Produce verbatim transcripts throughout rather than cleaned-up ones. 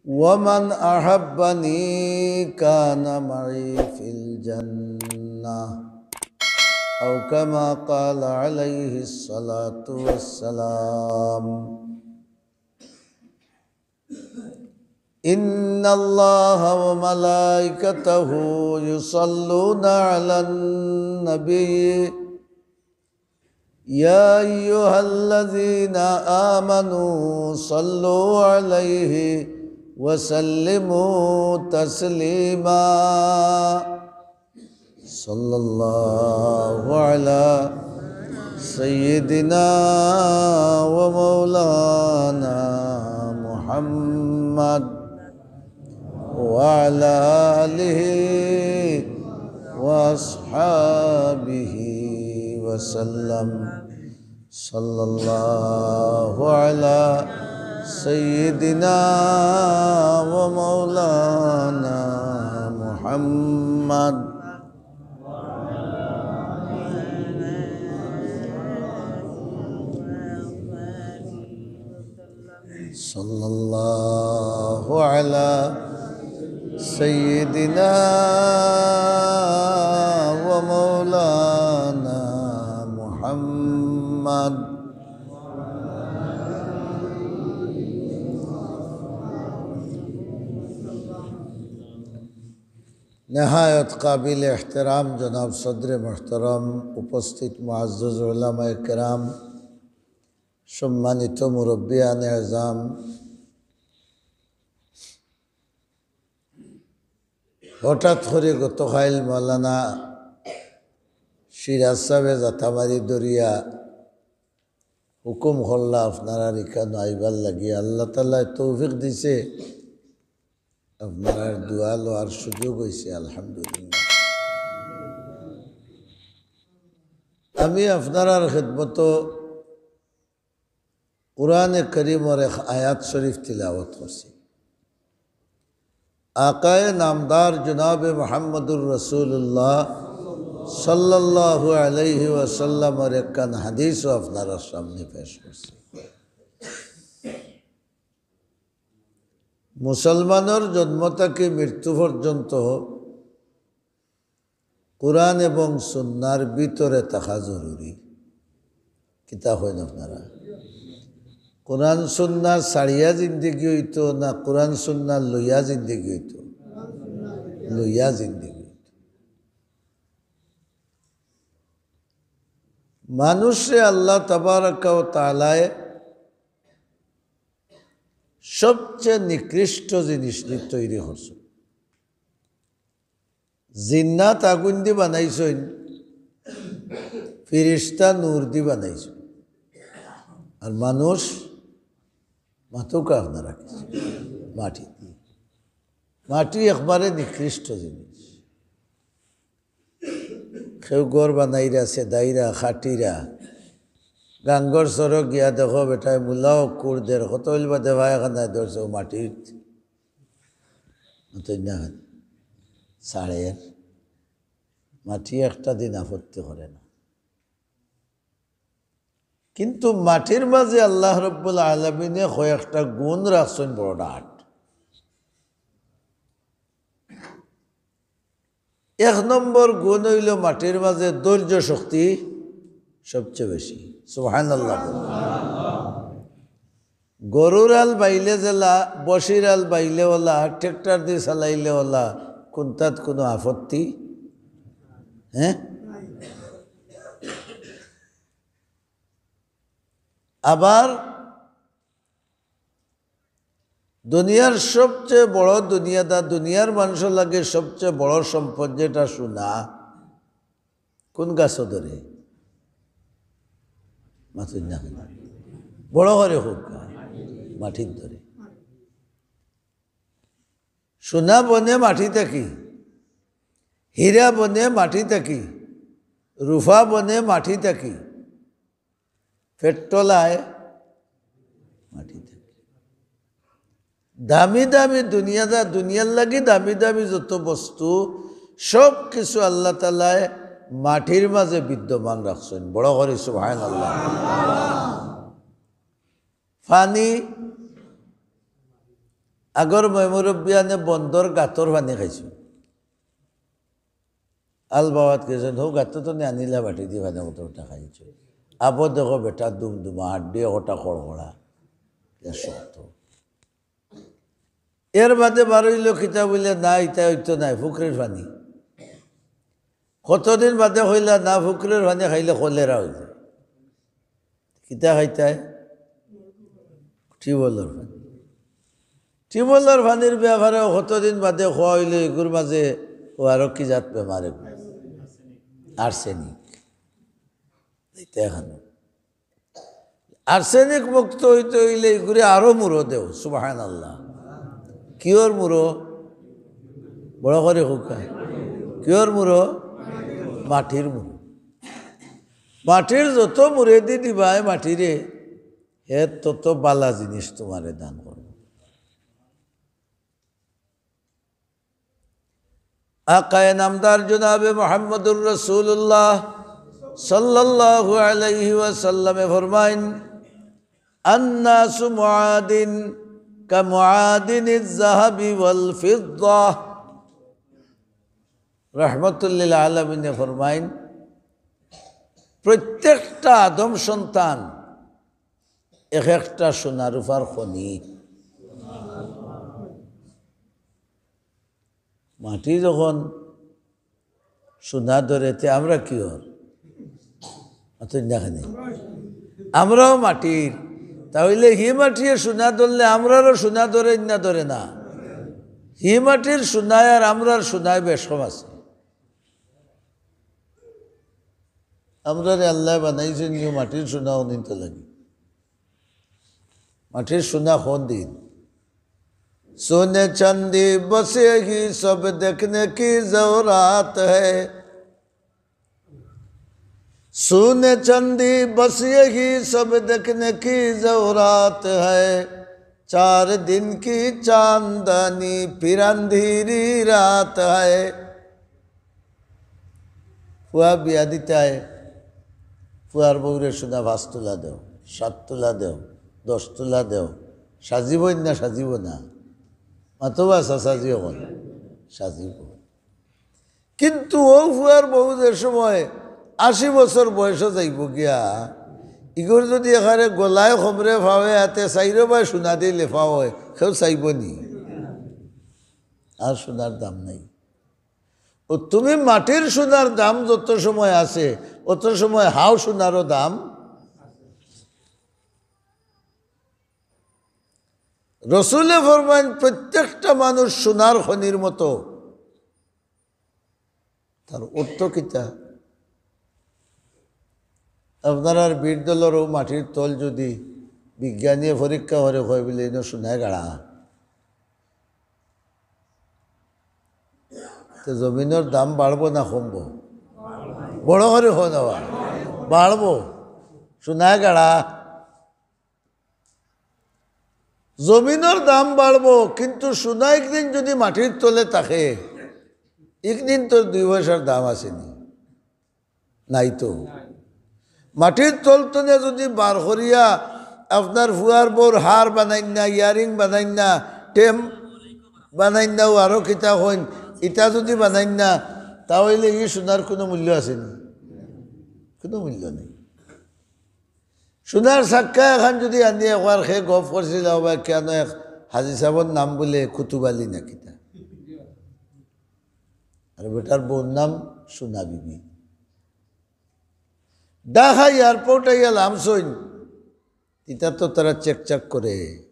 ومن أحبني كان معي في الجنة، أو كما قال عليه الصلاة والسلام. إن الله وملائكته يصلون على النبي، يا أيها الذين آمنوا صلوا عليه وسلموا تسليما. صلى الله على سيدنا ومولانا محمد وعلى آله وأصحابه وسلم. صلى الله على سيدنا ومولانا محمد. صلى الله على سيدنا ومولانا محمد. নেহায়েত কাবিল এহতেরাম জনাব সদরে মুহতরম, উপস্থিত মুআজ্জাজ উলামায়ে কেরাম, সম্মানিত মুরব্বিয়ানে এজাম, হঠাৎ করি গতকাইল মাওলানা সিরাজ সাহেবে জাতামারি ধরিয়া হুকুম করলা আপনারার ইখানো আইবার লাগি। আল্লাহ তাআলায় তৌফিক দিছে, আপনারার দোয়া লওয়ার সুযোগ অইছে, আলহামদুলিল্লাহ। আমি আপনারার খেদমতো কোরআনে করিমর এক আয়াত শরীফ তিলাওয়াত করছি। আকায়ে নামদার জনাবে মুহাম্মদুর রাসূলুল্লাহ সাল্লাল্লাহু আলাইহি ওয়াসাল্লামর একখান হাদিসও আপনারার সামনে পেশ করছি। মুসলমানর জন্ম থাকি মৃত্যু পর্যন্ত কোরআন এবং সুন্নার ভিতরে থাকা জরুরি। কিতা কইন আপনারা? কোরআন সুন্না ছাড়িয়া জিন্দেগি অইতো না কোরআন সুন্না লইয়া জিন্দেগি অইতো? লইয়া জিন্দেগি অইতো। মানুষরে আল্লাহ তাবারাকা ওয়া তাআলায় সবচেয়ে নিকৃষ্ট জিনিস দি তৈরি করছইন। জিন্নাত আগুন দি বানাইছইন, ফিরিস্তা নূর দি বানাইছইন, আর মানুষ মাতুকা আপনারা কিতা মাটি দি। মাটি একবারে নিকৃষ্ট জিনিস। কেউ ঘর বানাইরা, সেদাইরা, খাটিরা, গাঙ্গর সড়ক গিয়া দেখো বেটায় মুলাও কুড় দের, কত অইল বাদে পায়খানায় ধরছে, ও মাটির মতন না ছাড়ের। মাটি একটা দিন আপত্তি করে না। কিন্তু মাটির মাঝে আল্লাহ রব্বুল আলামিনে কয়েকটা গুণ রাখছইন বড় ডাট। এক নম্বর গুণ অইলো মাটির মাঝে ধৈর্য শক্তি সবচেয়ে বেশি। সুবহানাল্লাহ। গরুর আল বাইলে যেলা, বসির আল বাইলে ওলা, ট্রাক্টর দি চালাইলে ওলা, কুনটাত কুনু আপত্তি? হ্যাঁ? আবার দুনিয়ার সবচেয়ে বড় দুনিয়াদার, দুনিয়ার মানষর লাগি সবচেয়ে বড় সম্পদ যেটা সোনা, কোন গাছো ধরে? মাটির না। বড় করি কউক্কা, মাটিত ধরে। সোনা বনে মাটি থাকি, হীরা বনে মাটি থাকি, রূপা বনে মাটি থাকি, পেট্রোল আয় মাটি থাকি। দামি দামি দুনিয়াদা-, দুনিয়ার লাগি দামি দামি যত বস্তু, সব কিছু আল্লাহ তাআলায় মাটির মাঝে বিদ্যমান রাখছইন। বড় করি সুবহানাল্লাহ। পানি, আগর ময়-মুরব্বিয়ানে বন্দর গাতর পানি খাইছইন। আল বাওয়াত গেছইন, হউ গাতো তো নি আনিলা বাটি দি পানি কতটা খাইছইন। আবো দেখো বেটা দুমদুমা, হাড্ডি একটা খড়খড়া। ইয়া শক্ত। এর বাদে বারইলো কিতা বুলে, না, ইতা অইতো নায়, ফুকরির পানি। কতদিন বাদে কইলা, না, ফুকরির পানি খাইলে কলেরা অই যায়। কিতা খাইতায়? টিউবওয়েলর পানি। টিউবওয়েলর পানির ব্যাপারে কতদিন বাদে কওয়া অইলো, ইগুর মাঝে ও আরো কি জাত বেমার এগু? আর্সেনিক। ইতা খানো। আর্সেনিক মুক্ত অইতে অইলে ইগুরে আরো মুরো দেও, সুবহানাল্লাহ। কিওর মুরো? বড় করি কউক্কা। কিওর মুরো? মাটির মুরো। মাটির যত মুরেদি দিবায় মাটিরে, হে তত বালা জিনিস তুমারে দান করবো। আকায়ে নামদার জনাবে মুহাম্মদুর রাসূলুল্লাহ সাল্লাল্লাহু আলাইহি ওয়াসাল্লামে ফরমাইন, "আন্নাসু মুআদিন কা মুআদিনিজ যাহাবি ওয়াল ফিদ্দাহ।" রহমতুল্লিল আলামিনে ফরমাইন, প্রত্যেকটা আদম সন্তান এক একটা সোনা রূপার খনি। মাটি যখন সোনা ধরে, তে আমরা কিওর? মাতইন না কেনে? আমরাও মাটির। তা অইলে হি মাটিয়ে সোনা ধরলে আমরারও সোনা ধরে না, ধরে না? হি মাটির সোনায় আর আমরার সোনায় বেশ কম আছে। আমরারে আল্লায় বানাইছইন নি মাটির সোনা অনিত লাগি। মাটির সোনা কোন দিন? सोने चांदी बस यही सब देखने की जरूरत है। सोने चांदी बस यही सब देखने की जरूरत है। चार दिन की चांदनी फिर अंधेरी रात है। ফুয়া বিয়া দিতায়, ফুয়ার বউরে সোনা পাঁচ তুলা দেও, সাত তুলা দেও, দশ তুলা দেও, সাজিবো না, সাজিবো না? মাতবা চাচাজি অকল, সাজিবো। কিন্তু অউ ফুয়ার বউ যে সময় আশি বছর বয়সো যাইবো গিয়া, ইগর যুদি এখানে গলায় খমরে ফাওয়ে আতে চাইরোবায় সোনা দি লেফা অয়, কেউ চাইবো নি? আর সোনার দাম নাই। ও তুমি মাটির সোনার দাম যত সময় আছে, অত সময় হাও সোনারও দাম। রসুলে ফরমাইন, প্রত্যেকটা মানুষ সোনার খনির মতো। তার অর্থ কিতা? আপনারার বীর দলর অউ মাটির তল যুদি বিজ্ঞানীয়ে পরীক্ষা করি কয় বুলে, "ইনো সোনায় গাড়া", তে জমিনর দাম বাড়বো না কমবো? বড় করি কও না বা। বাড়বো। সোনায় গাড়া। জমিনর দাম বাড়বো, কিন্তু সোনা একদিন যুদি মাটির তলে থাকে, একদিন তো দুই পয়সার দাম আছে নি? নাই তো। মাটির তল তনে যুদি বার করিয়া আপনার ফুয়ার বউর হার বানাইন না, ইয়ারিং বানাইন না, টেম বানাইন না, ও আরো কিতা কইন, ইতা যুদি বানাইন না, তা অইলে ই সোনার কুনু মূল্য আছে নি? কুনু মূল্য নাই। সোনার চাক্কা এখান যুদি আনিয়া কয়, কে গফ করছিল বা কেনে এক হাজি সাবর নাম বুলে কুতুব আলী না কিতা, আর বেটার বউর নাম সোনা বিবি। ঢাকা এয়ারপোর্ট আইয়া লামছইন, ইতা তো তারা চেক চাক করে,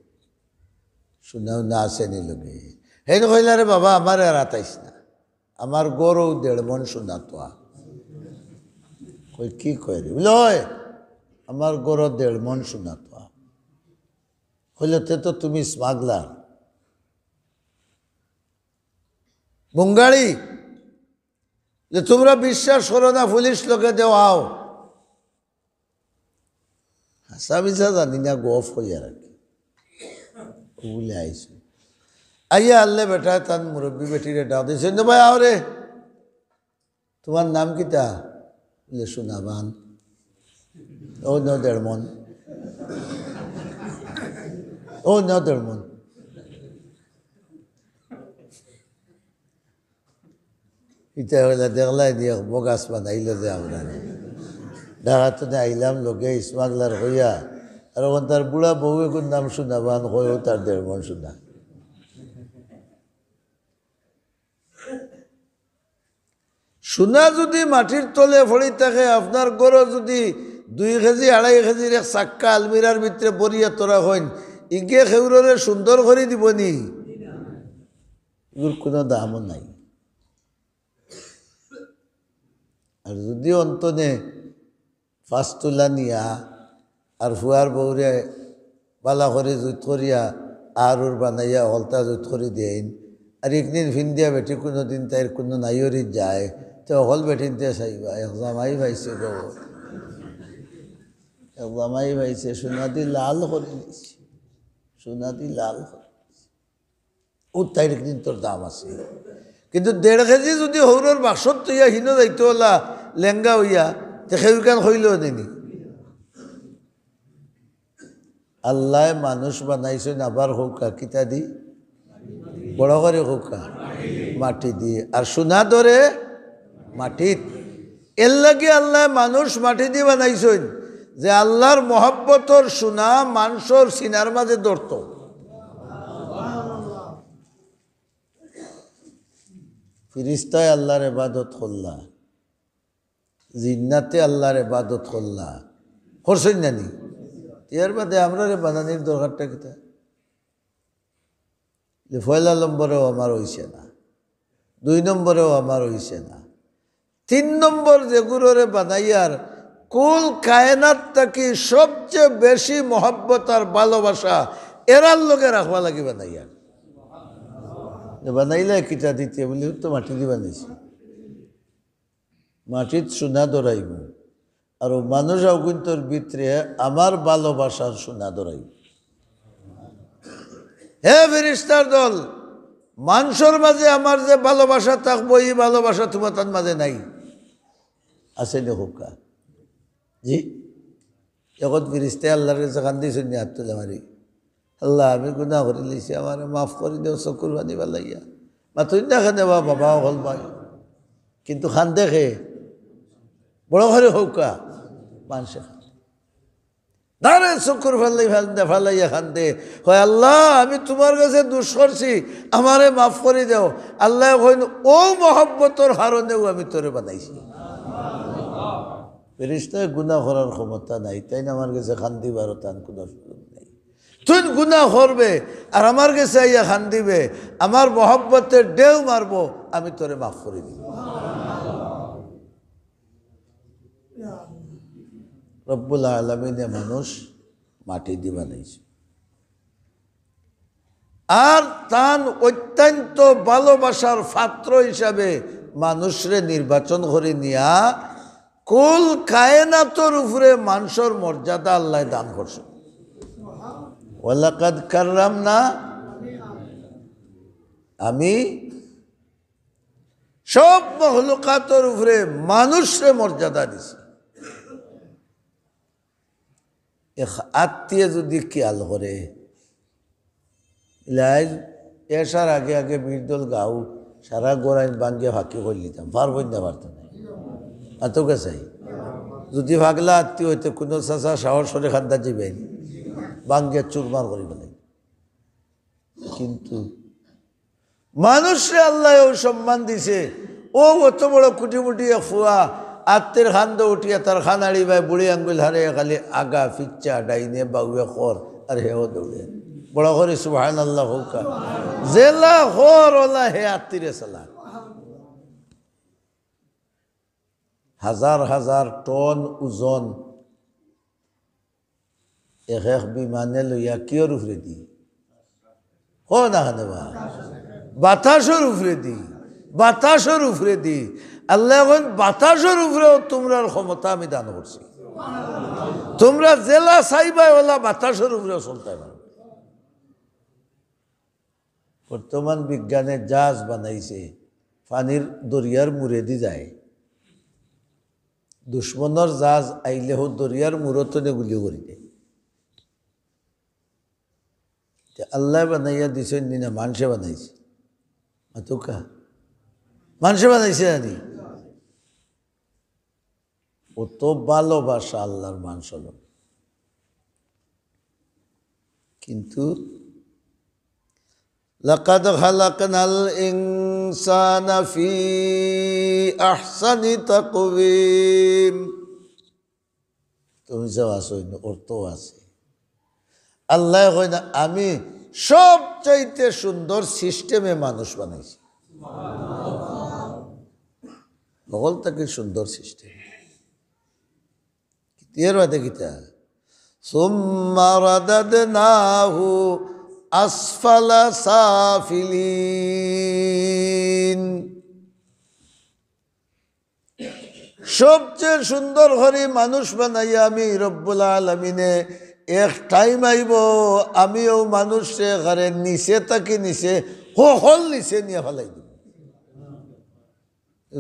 সোনা উনা আছে নি লগে। হেন কইলা, "রে বাবা, আমারে আর আতাইস না, আমার ঘরো দেড় মন সোনা তোয়া।" কই, "কি কয় রে?" বুলে, "অয়, আমার ঘরো দেড় মন সোনা তোয়া।" কইলে, "তে তো তুমি স্মাগলার।" বুঙ্গাড়ি, যে তুমরা বিশ্বাস করো না, পুলিশ লগে দেও আও। হাছা মিছা জানি না, গফ কইয়া রাখি। ও বুলে আইছে। আইয়া আনলে বেটায় তান মুরব্বি বেটিরে ডাক দিছে, "নে ভাই, আও রে। তুমার নাম কিতা?" বুলে, "সোনাবান।" "অউ নেও দেড় মন। অউ নেও দেড় মন।" ইতা অইলা দেখলায় নি, এক বগাস বানাইল যে আমরা। ঢাকা তনে আইলাম লগে স্মাগলার কইয়া, আর অখন তার বুড়া বউ এগুর নাম সোনা বান কয়, ও তার দেড় মণ সোনা। সোনা যুদি মাটির তলে পড়ি থাকে, আপনার ঘরো যুদি দুই কেজি, আড়াই কেজির এক চাক্কা আলমিরার ভিতরে ভরিয়া থরা অইন, ইগে কেউররে সুন্দর করি দিবো নি? ইগুর কুনু দামও নাই। আর যুদি অন্তনে পাঁচ তুলা নিয়া আর ফুয়ার বউরে বালা করি জুইত করিয়া আরুর বানাইয়া হকলতা জুইত করি দেইন, আর একদিন ফিন্দিয়া বেটি কুনুদিন তাইর কুনু নাইয়রি যায়, তে হকল বেটিন্তে চাইবা, এক জামাই পাইছে গো, এক জামাই পাইছে, সোনাদি লাল করি দিছে, সোনাদি লাল করি দিছে। ও তাইর একদিন তোর দাম আছে। কিন্তু দেড় কেজি যুদি হউরর বাক্সত থইয়া হিনো যাইতো অলা লেঙ্গা অইয়া, তে কেউরখান কইলো নি নি। আল্লায় মানুষ বানাইছইন আবার কউক্কা, কিতা দি? বড় করি কউক্কা, মাটি দি। আর সোনা ধরে মাটিত। এরলাগি আল্লায় মানুষ মাটি দি বানাইছইন, যে আল্লার মহব্বতর সোনা মানষর সিনার মাজে ধরতো। ফিরিস্তায় আল্লার এবাদত করলা, জিন্নাতে আল্লার এবাদত করলা, করছইন না নি? এর বাদে আমরারে বানানির দরকারটা কিতা? যে পয়লা নম্বরেও আমার অইছে না, দুই নম্বরেও আমার অইছে না, তিন নম্বর যেগুররে বানাইয়ার কুল কায়নাত থাকি সবচেয়ে বেশি মহব্বত আর ভালোবাসা এরার লগে রাখবা লাগি বানাইয়ার। যে বানাইলে কিতা দিতে বুলি, তো মাটি দি বানাইছি। মাটিত সোনা ধরাইমু, আর ও মানুষ অগুইন্তর ভিতরে আমার ভালোবাসার সোনা ধরাইমু। হে ফিরিস্তার দল, মানষর মাজে আমার যে ভালোবাসা থাকবো, ই ভালোবাসা তুমাতান মাজে নাই। আছে নি কউক্কা? জি? এখন ফিরিস্তায় আল্লার গেছে কান্দিছইন নি আত তুলে মারি? আল্লা, আমি গুনা করিলিছি, আমারে মাফ করি দেও, চকুর পানি ফালাইয়া। মাতইন না কেনে বা বাবা অকল ভাই? কিন্তু কান্দে কে? বড় করি কউক্কা, মানষে কান্দে। তারে চকুর পানি ফাল-, ফালাইয়া কান্দে। কয়, "আল্লা, আমি তুমার গেছে দুষ করছি, আমারে মাফ করি দেও।" আল্লায় কইন, "অউ মহব্বতর কারণেউ আমি তোরে বানাইছি।" ফিরিস্তায় গুনা করার ক্ষমতা নাই, তাইন আমার গেছে কান্দিবারও তান কুনু সুযোগ নাই। তুই গুনা করবে আর আমার গেছে আইয়া কান্দিবে, আমার মহব্বতে ঢেউ মারবো, আমি তোরে মাফ করি দিমু। রব্বুল আলামিনে মানুষ মাটি দি বানাইছে। আর তান অত্যন্ত ভালোবাসার পাত্র হিসাবে মানুষরে নির্বাচন করি নিয়া কুল কায়নাতর উপরে মানষর মর্যাদা আল্লায় দান করছে। ওয়ালাকাদ কাররামনা, আমি সব মখলুকাতর উপরে মানুষরে মর্যাদা দিছি। এক আত্তিয়ে যুদি খিয়াল করে, ইলাইজ এশার আগে আগে বিরদল গাউ সারা গোড়াইন বাঙ্গিয়া ফাঁকি করিলিতাম, পারবো না, পারতো না। আর তো গেছে, যুদি পাগলা আত্তিয়ে অইতে কুনু চাচা সাহস করি কান্দাত যাইবা নি, বাঙ্গিয়া চুরমার করি ফালাই। কিন্তু মানুষরে আল্লায় অউ সম্মান দিছে, অউ অত বড় কুটিমুটি এক ফুয়া, আত্তির কান্দো উঠিয়া তার কানাড়ি বায় বুড়ি আঙ্গুল হারাইয়া খালি আগা ফিচ্চা ডাইনে বাউয়ে কর, আর হেও দৌড়ে। বড় করি সুবহানাল্লাহ কউক্কা। যেলা কর অলা হে আত্তিরে চালা। হাজার হাজার টন ওজন এক এক বিমানে লইয়া কিয়র উপরেদি? কও না কেনে বা? বাতাসর উপরেদি, বাতাসর উপরেদি। আল্লায় কইন, "বাতাসর উপরেও তুমরার ক্ষমতা আমি দান করছি। তুমরা যেলা চাইবায় অলা বাতাসর উপরেও চলতায় পারবায়।" বর্তমান বিজ্ঞানে জাহাজ বানাইছে, পানির দরিয়ার মুরেদি যায়। দুশমনর জাহাজ আইলে হউ দরিয়ার মুরো তনে গুলি করি দেয়। তে আল্লায় বানাইয়া দিছইন নি না মানষে বানাইছে? মাতউক্কা। মানষে বানাইছে জানি? অত ভালোবাসা আল্লাহর মানষর। কিন্তু লাকাদ খালাকনাল ইনসানা ফি আহসানি তাকওয়িম। তুমি যে আছো, অর্থ আছে। আল্লাহ কয় না, "আমি সবচাইতে সুন্দর সিস্টেমে মানুষ বানাইছি।" হকল থাকি সুন্দর সিস্টেম। এর বাদে কিতা? সুম্মা রাদাদনাহু আসফালা সাফিলিন। সবচেয়ে সুন্দর করি মানুষ বানাইয়া আমি রব্বুল আলামিনে এক টাইম আইব, আমিও মানুষরে ঘরে নিচে থাকি নিচে, হকল নিচে নিয়া ফালাই দিব।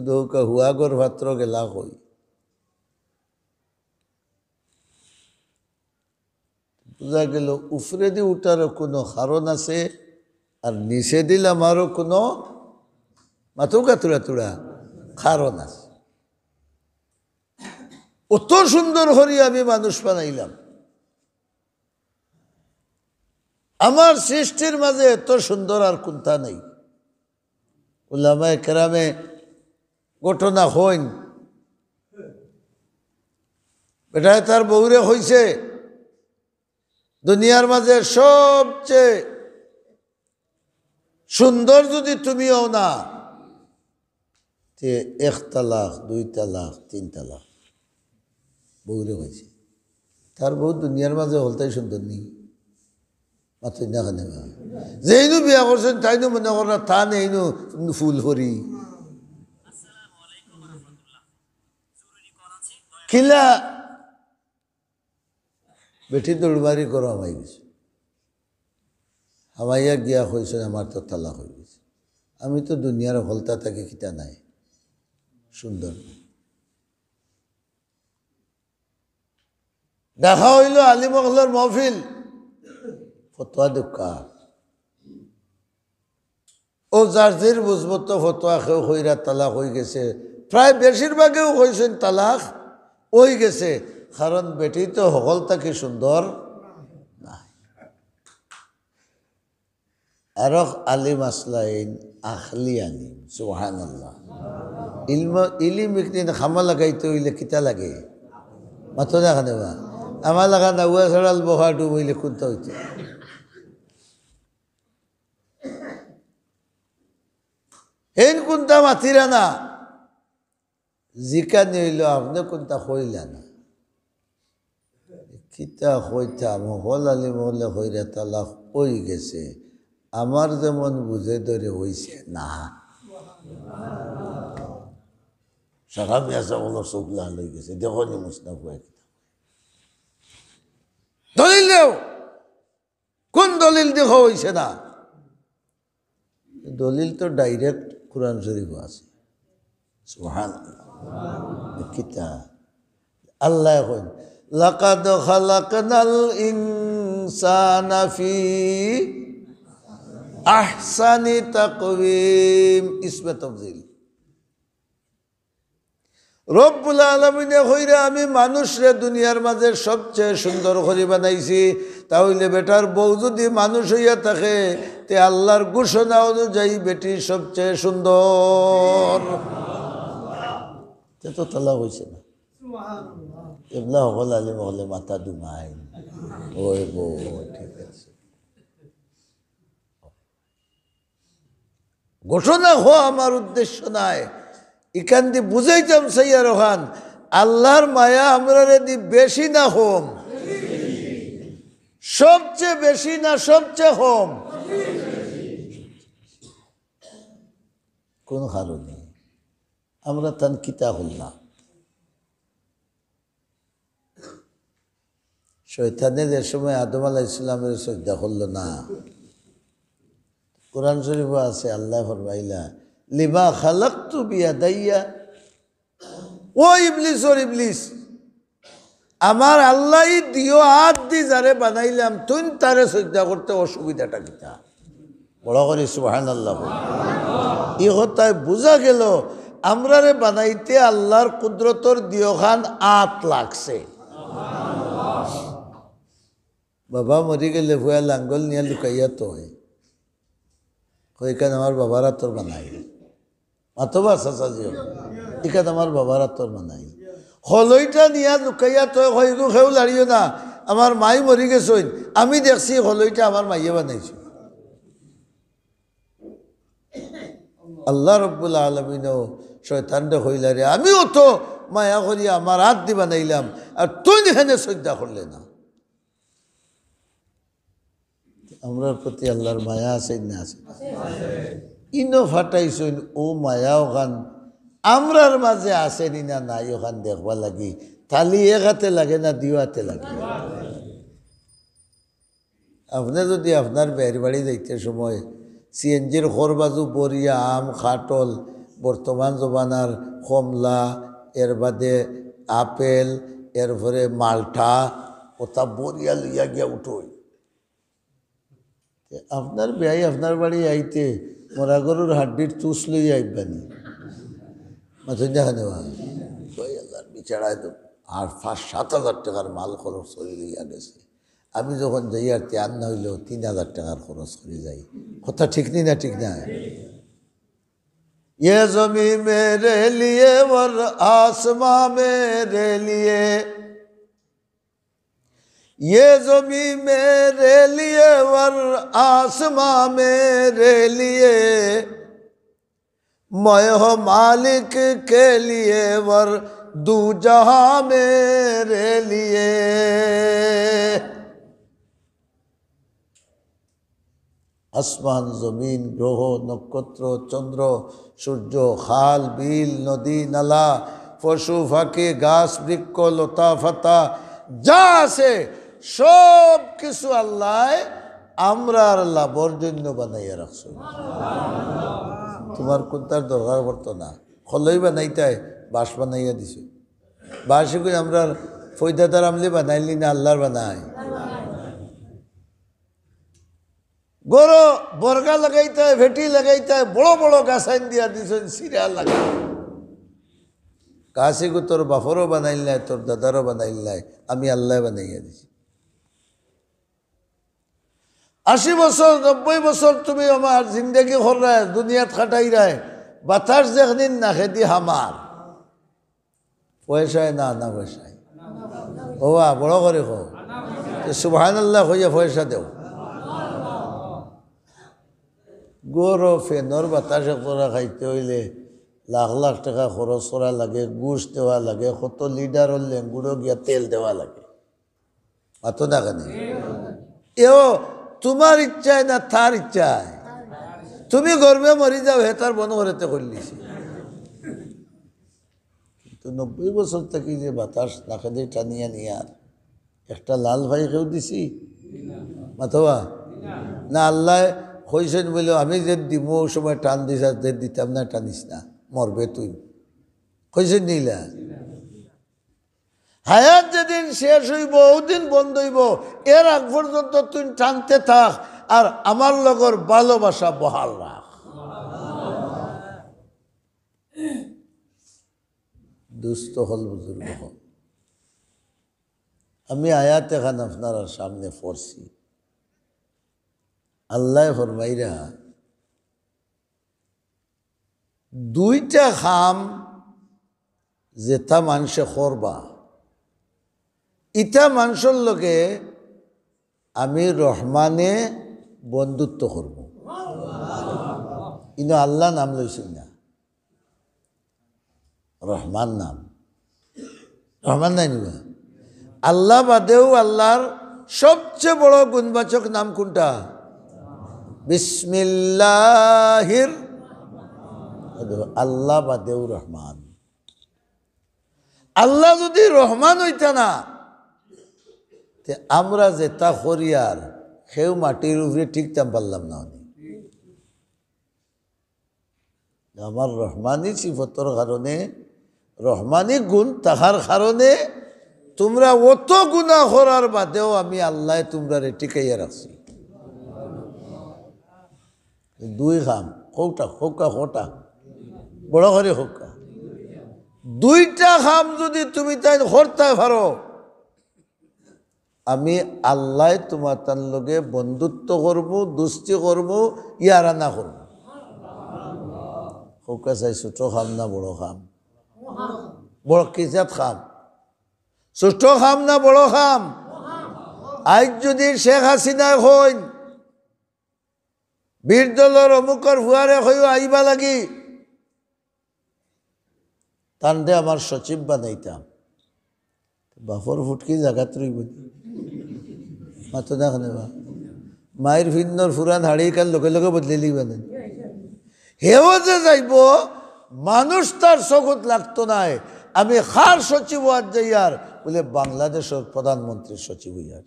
দৌকা হুয়াগর পাত্র গেলা কই? বুঝা গেল, উপরেদি উঠারও কোনো কারণ আছে, আর নিচেদি লামারও কোনো মাতুকা তুড়া তুড়া কারণ আছে। অত সুন্দর করি আমি মানুষ বানাইলাম, আমার সৃষ্টির মাঝে এত সুন্দর আর কোনটা নেই। উলামায়ে কেরামে ঘটনা কইন, বেটায় তার বউরে কইছে, "দুনিয়ার মাঝে সবচেয়ে সুন্দর যদি তুমি হও না, তে এক তালাক, দুই তালাক, তিন তালাক।" বউরে কইছে। তার বউ দুনিয়ার মাঝে হকলতাই সুন্দর নি? মাতইন না কেনে বা? যেইনু বিয়া করছইন, তাইনু মনে কররা তান এইনু ফুল করি। কিলা? বেটি দৌড় মারি ঘরো হামাই গেছে। হামাইয়া গিয়া কইছে, "আমার তো তালাক অই গেছে। আমি তো দুনিয়ার হকলতা থাকি কিতা নাই, সুন্দর।" ডাকা অইলো আলিম অকলর মহফিল, ফতোয়া দেউক্কা। ও যার যের বুঝমতো ফতোয়া, কেউ কইরা তালাক অই গেছে, প্রায় বেশিরভাগেউ কইছইন তালাক অই গেছে, কারণ বেটি তো হকল থাকি সুন্দর নায়। আরক আলিম আছলা এইন আখলি আলিম, সুবহানাল্লাহ। ইলম, ইলিম ইকদিন কামো লাগাইতে অইলে কিতা লাগে? মাতো না কেনে বা? আমার লাগা নাউয়া ছাড়াল বহা ডুব অইলে কুনটা অইতো? এইন কুনটা মাতিরা না? জিকানি অইলো, আপনে কুনটা কইলা না? কিতা কইতাম, হকল আলিম অকলে কইরা তালাক অই গেছে, আমার যেমন বুঝে ধরে অইছে না। সারা মিয়া সাব অকলর চউখ লাল অই গেছে, দেখো নি মুসনা পুয়া কিতা। দলিল দেও। কুন দলিল দি কওয়া অইছে না? দলিল তো direct কোরআন শরীফো আছে। সুবহানাল্লাহ। কিতা? আল্লায় কইন, "লাকাদ খালাকনাল ইনসানা ফি আহসানি তাকওয়িম।" ইসমে তফজিল। রব্বুল আলামিনে কইরা, "আমি মানুষরে দুনিয়ার মাঝে সবচেয়ে সুন্দর করি বানাইছি।" তা অইলে বেটার বউ যুদি মানুষ অইয়া থাকে, তে আল্লার ঘোষণা অনুযায়ী বেটি সবচেয়ে সুন্দর। তে তো তালাক অইছে না। এবলা হকল আলিম অকলে মাথা দুমাই। ওই বউ, ঠিক আছে। ঘটনা কওয়া আমার উদ্দেশ্য নায়, ইখান দি বুঝাইতাম চাইয়ার অখান, আল্লার মায়া আমরারে দি বেশি না কম? সবচেয়ে বেশি না সবচেয়ে কম? কুন কারণে? আমরা তান কিতা করলাম? শয়তানে যে সময় আদম আলাইহিস সালামরে সজদা করলো না, কোরআন শরীফো আছে, আল্লায় ফরমাইলা, "লিমা খালাকতু বিয়াদাইয়া।" ও ইবলিসর ইবলিস, আমার আল্লায় দিও আত দি যারে বানাইলাম, তুইন তারে সজদা করতে অসুবিধাটা কিতা? বড় করি সুবহানাল্লাহ বল। ই কথায় বুঝা গেল, আমরারে বানাইতে আল্লাহর কুদরতর দিওখান আত লাগছে। বাবা মরি গেলে ফুয়া লাঙ্গল নিয়া লুকাইয়া থয়, কয়, "ইখান আমার বাবার আতর বানাইল।" মাতবা চাচা জি, "ইখান আমার বাবার আতর বানাইল।" খলইটা নিয়া লুকাইয়া থয়, কয়, "ইগু কেউ লাড়িও না, আমার মাই মরি গেছইন, আমি দেখছি খলইটা আমার মাইয়ে বানাইছে।" আল্লাহ রব্বুল আলামিনও শয়তানরে কইলা, "রে, আমিও তো মায়া করি আমার আত দি বানাইলাম, আর তুই হেনে সইজদা করলে না।" আমরার প্রতি আল্লাহর মায়া আছে না আছে? ইনো ফাটাইছইন ও মায়া ওখান আমরার মাঝে আছে নি না নাই ওখান দেখবা লাগি। তালি এক হাতে লাগে না দিও হাতে লাগে? আপনে যদি আপনার বের বাড়ি যাইতে সময় সিএনজির খরবাজু বরিয়া আম, কাঠল, বর্তমান জমানার কমলা, এর বাদে আপেল, এরপরে মালটা, ওটা বরিয়া লইয়া গিয়া উঠই। তে আপনার বিয়াই আপনার বাড়ি আইতে মরা গরুর হাড্ডির তুষ লইয়া আইবানি। মাথা দেখা নেওয়া। ওই আল্লাহর বিচারায় তো আর পাঁচ সাত হাজার টাকার মাল খরচ করি লইয়া গেছে। আমি যখন যাই আর তে আর না হইলেও তিন হাজার টাকার খরচ করি যাই। কথা ঠিক নি না ঠিক না? ये ज़मीं मेरे लिए और आसमां मेरे लिए, ये ज़मीं मेरे लिए और आसमां मेरे लिए, मैं हूँ मालिक के लिए और दू जहां मेरे लिए। আসমান, জমিন, গ্রহ, নক্ষত্র, চন্দ্র, সূর্য, খাল, বিল, নদী, নালা, পশু, পাখি, গাছ, বৃক্ষ, লতা, পাতা, যা আছে, সব কিছু আল্লায় আমরার লাভর জন্য বানাইয়া রাখছে। তোমার কোনটার দরকার পড়তো না। খলই বানাইতায় বাঁশ বানাইয়া দিছে। বাঁশ কই আমরার ফয়দাদার আমলে বানাইলি না, আল্লাহর বানাই। গরো বর্গা লাগাইতায়, ভেটি লাগাইতায়, বড় বড় গাছাইন দিয়া দিছইন, সিরা লাগা। গাছ ইগু তোর বাফরও বানাইল নাই, তোর দাদারও বানাইল নাই, আমি আল্লায় বানাইয়া দিছি। আশি বছর, নব্বই বছর তুমি আমার জিন্দেগি কররায়, দুনিয়াত কাটাইরায়, বাতাস যেখানিন নাকেদি হামার। পয়সায় না, না পয়সায়? ওবা, বড় করি কও। তে সুবহানাল্লাহ কইয়া পয়সা দেও। গরো ফ্যানর বাতাস একজরা খাইতে অইলে লাখ লাখ টেকা খরচ করা লাগে, ঘুষ দেওয়া লাগে, কত লিডারর লেঙ্গুড়ো গিয়া তেল দেওয়া লাগে। মাতো না কেনে? এও তোমার ইচ্ছায় না তার ইচ্ছায়? তুমি গরমে মরি যাও, হে তার বন করেতে করলিছি। কিন্তু নব্বই বছর থাকি যে বাতাস নাকেদি টানিয়া নিয়ার একটা লাল ফাই কেউ দিছি? মাতোবা? না, আল্লায় কইছইন বলে, "আমি যে দিমু, ওই সময় টান দিস, আর যে দিতাম না, টানিস না, মরবে তুই।" কইছইন নি ইলা? হায়াত যেদিন শেষ অইবো, ওদিন বন্ধ অইবো। এর আগ পর্যন্ত তুই টানতে থাক, আর আমার লগর ভালোবাসা বহাল রাখ। দুস্ত অকল, বুজুর্গ অকল, আমি আয়াত এখান আপনারার সামনে পড়ছি। আল্লায় ফরমাইরা, দুইটা কাম যেটা মানষে করবা, ইটা মানষর লগে আমি রহমানে বন্ধুত্ব করব। ইনো আল্লাহ নাম লইছইন না, রহমান নাম। রহমান নায় নি বা? আল্লাহ বাদেও আল্লাহর সবচেয়ে বড় গুণবাচক নাম কোনটা? বিসমিল্লাহির। আল্লাহ বাদেও রহমান। আল্লাহ যদি রহমান অইতা না, তে আমরা যেটা করিয়ার, কেউ মাটির উপরে টিকতাম পারলাম না। আমার রহমানি সিফতর কারণে, রহমানি গুণ থাকার কারণে তোমরা অত গুনাহ করার বাদেও আমি আল্লায় তোমরারে টিকাইয়া রাখছি। দুই কাম, কউক্কা, কউক্কা, কউক্কা। বড় করি কউক্কা। দুইটা কাম যুদি তুমি তাইন করতায় পারো, আমি আল্লায় তুমার তান লগে বন্ধুত্ব করমু, দুস্তি করমু, ইয়ারানা করমু। কউক্কা চাই, ছোট কাম না বড় কাম? বড় কিজাত কাম? ছোট কাম না বড় কাম? আইজ যুদি শেখ হাসিনায় কইন, বিরোধী দলর অমুকর ফুয়ারে কইও আইবা লাগি, তানরে আমার সচিব বানাইতাম। বাপর ফুটকি জাগাত রইব নি? মাতো না কেনে বা? মাইর ফিন্দর ফুরান হাড়ি কাল লগে লগে বদলিলিবা নি? হেও যে যাইব, মানুষ তার চকুত লাগতো নায়। আমি কার সচিব অওয়াত যাইয়ার? বুলে, বাংলাদেশর প্রধানমন্ত্রীর সচিব অইয়ার।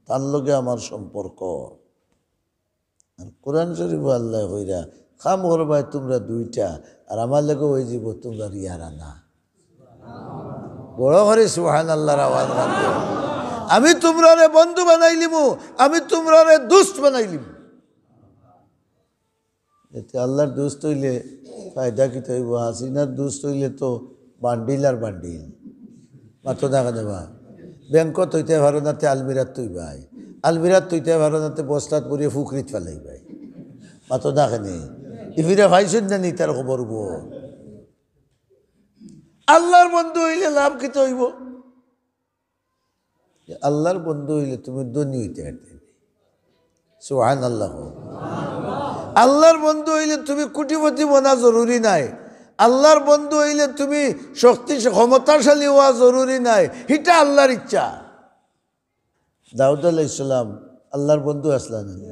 তার লগে আমার সম্পর্ক। আর কোরআন শরীফো আল্লায় কইরা, "কাম করবায় তুমরা দুইটা, আর আমার লগে অইযিবো তুমরার ইয়ারানা।" বড় করি সুবহানাল্লাহর আওয়াজ বার করো। "আমি তুমরারে বন্ধু বানাইলিমু, আমি তুমরারে দুস্ত বানাইলিমু।" এতে আল্লাহর দুস্ত অইলে ফায়দা কিতা অইবো? হাসিনার দুস্ত অইলে তো বান্ডিল আর বান্ডিল। মাতো না কেনে বা? ব্যাংকো থইতায় পারো না তে আলমিরাত থইবায়, আলমিরাত থইতায় পারো না তে বস্তাত ভরিয়া ফুকরিত ফালাইবায়। মাতো না কেনে? ইফিরা পাইছইন না নি তার খবর গো? আল্লাহর বন্ধু অইলে লাভ কিতা অইবো? আল্লাহর বন্ধু অইলে তুমি ধনী অইতে পারতে। সুবহানাল্লাহ। আল্লাহর বন্ধু অইলে তুমি কোটিপতি বনা জরুরি নায়। আল্লাহর বন্ধু অইলে তুমি শক্তি, ক্ষমতাশালী অওয়া জরুরি নায়। হিটা আল্লাহর ইচ্ছা। দাউদ আলাইহিস সালাম আল্লাহর বন্ধু আছলা না নি?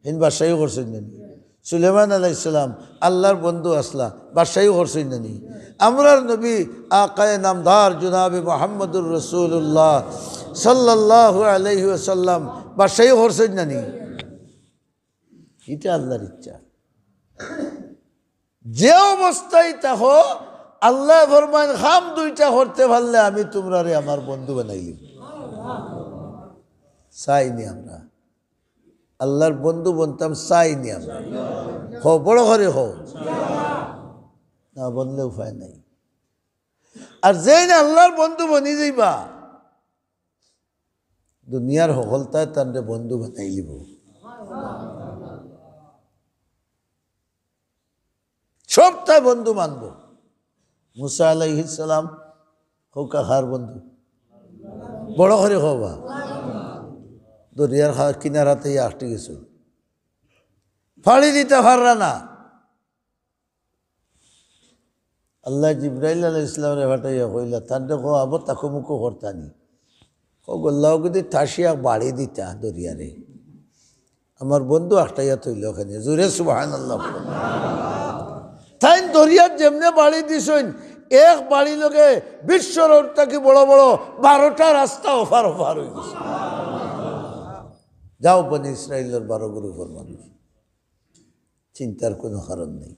হিন বাদশাহী করছইন না নি? সুলেমান আলাইহিস সালাম আল্লাহর বন্ধু আছলা, বাদশাহী করছইন না নি? আমরার নবী আকায়ে নামদার জনাবে মুহাম্মদুর রাসূলুল্লাহ সাল্লাল্লাহু আলাইহি ওয়াসাল্লাম বাদশাহী করছইন না নি? ইটা আল্লাহর ইচ্ছা। যে অবস্থায় থাকো, আল্লায় ফরমাইন, "কাম দুইটা করতে পারলে আমি তুমরারে আমার বন্ধু বানাইলিমু।" চাইনি আমরা আল্লাহর বন্ধু বনতাম, চাইনি আমরা। কও, বড় করি কও। না বনলে উপায় নাই। আর যেইন আল্লাহর বন্ধু বনি যাইবা, দুনিয়ার হকলতায় তানরে বন্ধু বানাইলিবো। সবতায় বন্ধু মানবো। মুসা আলাইহিস সালাম কউক্কা কার বন্ধু? বড় করি কও বা। দরিয়ার খা-, কিনারাত আইয়া আটকি গেছইন। পাড়ি দিতা পাররা না। আল্লায় জিব্রাইল আলাইহিস সালামরে পাঠাইয়া কইলা, "তানরে কও, আবো তাকো মুকো করতা নি।" কও, "গল্লাও গদি তাসিয়া বাড়ি দিতা দরিয়ারে। আমার বন্ধু আটকাইয়া থইল ওখানে।" জোরে সুবহানাল্লাহ। তাইন দরিয়াত যেমনে বাড়ি দিছইন, এক বাড়ি লগে বিশ্বরোড থাকি বড় বড় বারোটা রাস্তা ওপার ওপার অই গেছে। যাও বনি ইসরাইলর বারো গ্রুপর মানুষ। চিন্তার কোনো কারণ নেই।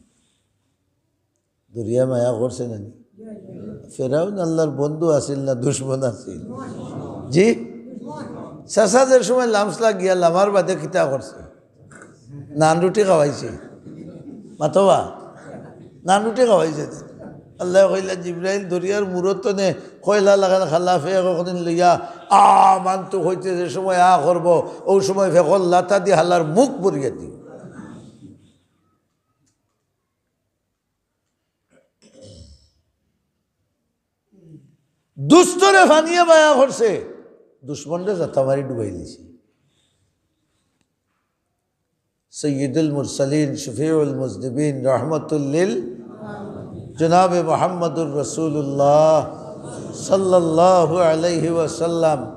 দরিয়া মায়া করছে না নি? ফেরাউন আল্লাহর বন্ধু আছিল না দুশমন আছিল? জি? চাচা যে সময় লামছলা গিয়া লামার বাদে কিতা করছে? নান রুটি খাওয়াইছে। মাতবা? নান রুটি খাওয়াইছে। আল্লায় কইলা, "জিব্রাইল, দরিয়ার মুরত তনে কয়লা লাখান খালা ফেক অকদিন লইয়া আ মানতু কইতে যে সময় আ করবো, অউ সময় ফেকর লাতা দি হালার মুখ ভরিয়া দিও।" দুস্তরে ফানিয়ে বায়া করছে, দুশমনরে জাতা মারি ডুবাই দিছে। সৈয়দুল মুরসালিন, শফিউল মুজনিবিন, রহমতুল্লিল জনাবে মোহাম্মদুর রাসূলুল্লাহ সাল্লাল্লাহু আলাইহি ওয়াসাল্লাম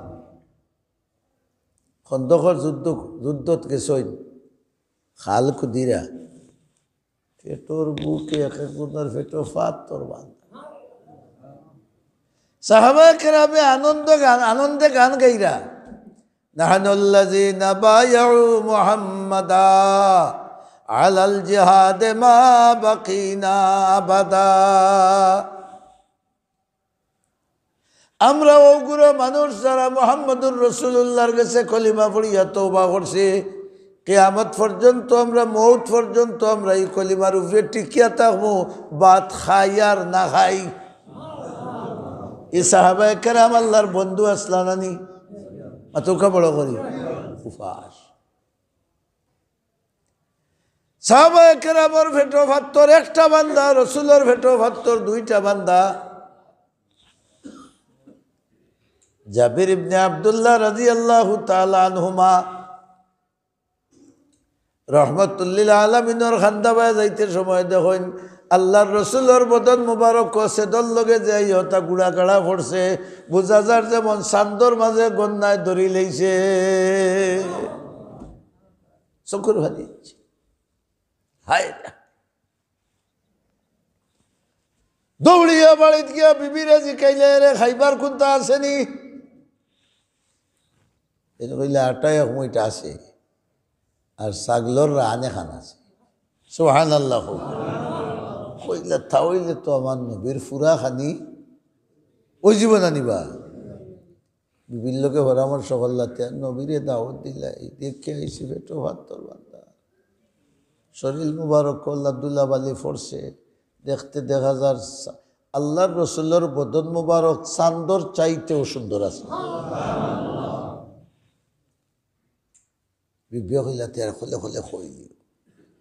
খন্দকর যুদ্ধ, যুদ্ধত গেছইন, খাল খুদিরা, পেটর ভুকে এক একজনর পেটো পাথর বান্ধা। সাহাবায়ে কেরামে আনন্দ গান, আনন্দে গান গাইরা, "নাহনুল্লাযীনা বায়াউ মুহাম্মাদা আলাল জিহাদে মা বাকিনা আবাদা।" আমরা অগুরা মানুষ যারা মুহাম্মদুর রাসূলুল্লাহর গেছে কলিমা পড়িয়া তওবা করছি, কিয়ামত পর্যন্ত আমরা, মউত পর্যন্ত আমরা ই কলিমার উপরে টিকিয়া থাকমু, ভাত খাই আর না খাই। ই সাহাবায়ে কেরাম আল্লার বন্ধু আছলা না নি? মাতউক্কা বড় করি। উপাস। সাহাবায়ে কেরামর পেটো পাত্তর একটা বান্দা, রসুলর পেটো পাত্তর দুইটা বান্দা। জাবির ইবনে আব্দুল্লাহ রাদিয়াল্লাহু তাআলা আনহুমা রহমতুল্লিল আলামিনর খান্দাবায় যাইতে সময় দেখইন আল্লার রসুলর বদন মুবারক সেদর লগে যাই হতা গুড়া গাড়া পড়ছে, বুঝা যার যেমন চান্দর মাঝে গন্যায় ধরি লইছে। চকুর পানি। হায় রে। দৌড়িয়া বাড়িত গিয়া বিবিরে জিকাইলে, "রে, খাইবার কুন্তা আছে নি?" এনে কইলে, "আটা এক মুইটা আছে, আর ছাগলর রান এখান আছে।" সুবহানাল্লাহ। কইলা, "তা অইলে তো আমার নবীর ফুরা খানি অইযিবো না নি বা?" বিবির লগে পরামর্শ করলা, তে নবীরে দাওয়াত দিলা, এই দেখে আইছি পেটো পাত্তর বান্দা, শরীর মুবারক করলা, ধুলাবালি পড়ছে, দেখতে দেখা যার সা-, আল্লার রসুলর বদন মুবারক চান্দর চাইতেও সুন্দর আছে। বিবিয়ে কইলা, "তে আর খোলে খোলে কই দিও।"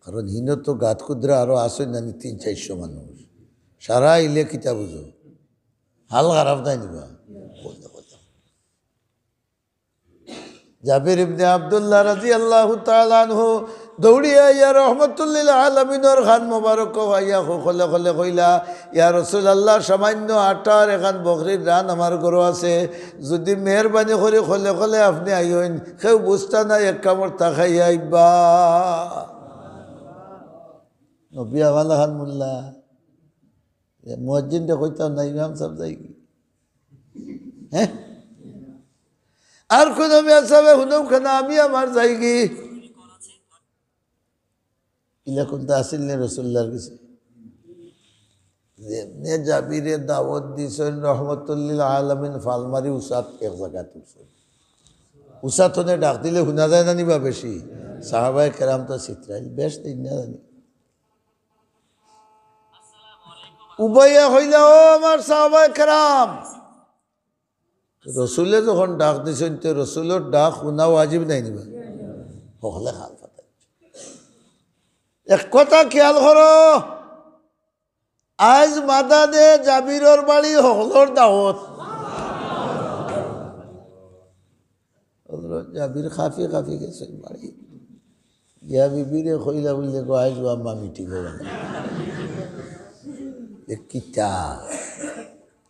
কারণ হিনো তো গাত কুদরা আরো আছে না নি, তিন চাইরশো মানুষ। সারা আইলে কিতা বুঝো? হাল খারাপ নাই নি বা? খোলে খোলে। জাবির ইবনে আব্দুল্লাহ রাদিয়াল্লাহু তাআলা আনহু দৌড়িয়া আইয়া রহমতুল্লিল আলামিনর খান মোবারক পাইয়া খোলে খোলে কইলা, "ইয়া রাসূলুল্লাহ, সামান্য আটার এখান বকরির রান আমার ঘরো আছে, যুদি মেহেরবানি করি খোলে খোলে আপনে আইন, কেউ বুঝতা নায়, এক কামড় তা খাইয়া আইবা।" নবী আওয়ালা খান মোল্লা, মুয়াজ্জিনরে কইতাম না, ইমাম সাব যাইগি। হ্যাঁ? আর কোন মিয়া সাবে হুনউক না, আমি আমার যাইগি। ইলা কুন্তা আছিল নি রসুল্লাহর গেছে? যেমনে জাবিরে দাওয়াত দিছইন, রহমতুল্লিল আলামিন ফালমারি উসাত এক জাগাত উঠছইন। উসাত হনে ডাক দিলে হুনা যায় না নি বা বেশি? সাহাবায়ে কেরাম তো চিত্রাইল, বেশ দিন না জানি। উবাইয়া কইলা, "ও আমার সাহাবায়ে কেরাম।" রসুলে যখন ডাক দিছইন, তে রসুলর ডাক হুনা ওয়াজিব নাই নি বা? হকলে খাল ফাতাই। এক কথা খেয়াল করো, আইজ মাদানে জাবিরর বাড়ি হকলর দাওয়াত। হজরত জাবির কাঁপি কাঁপি গেছইন বাড়ি। গিয়া বিবিরে কইলা বুলে, "গো, আইজ আম্মা মিটিং অইবো না।" এ কিতা?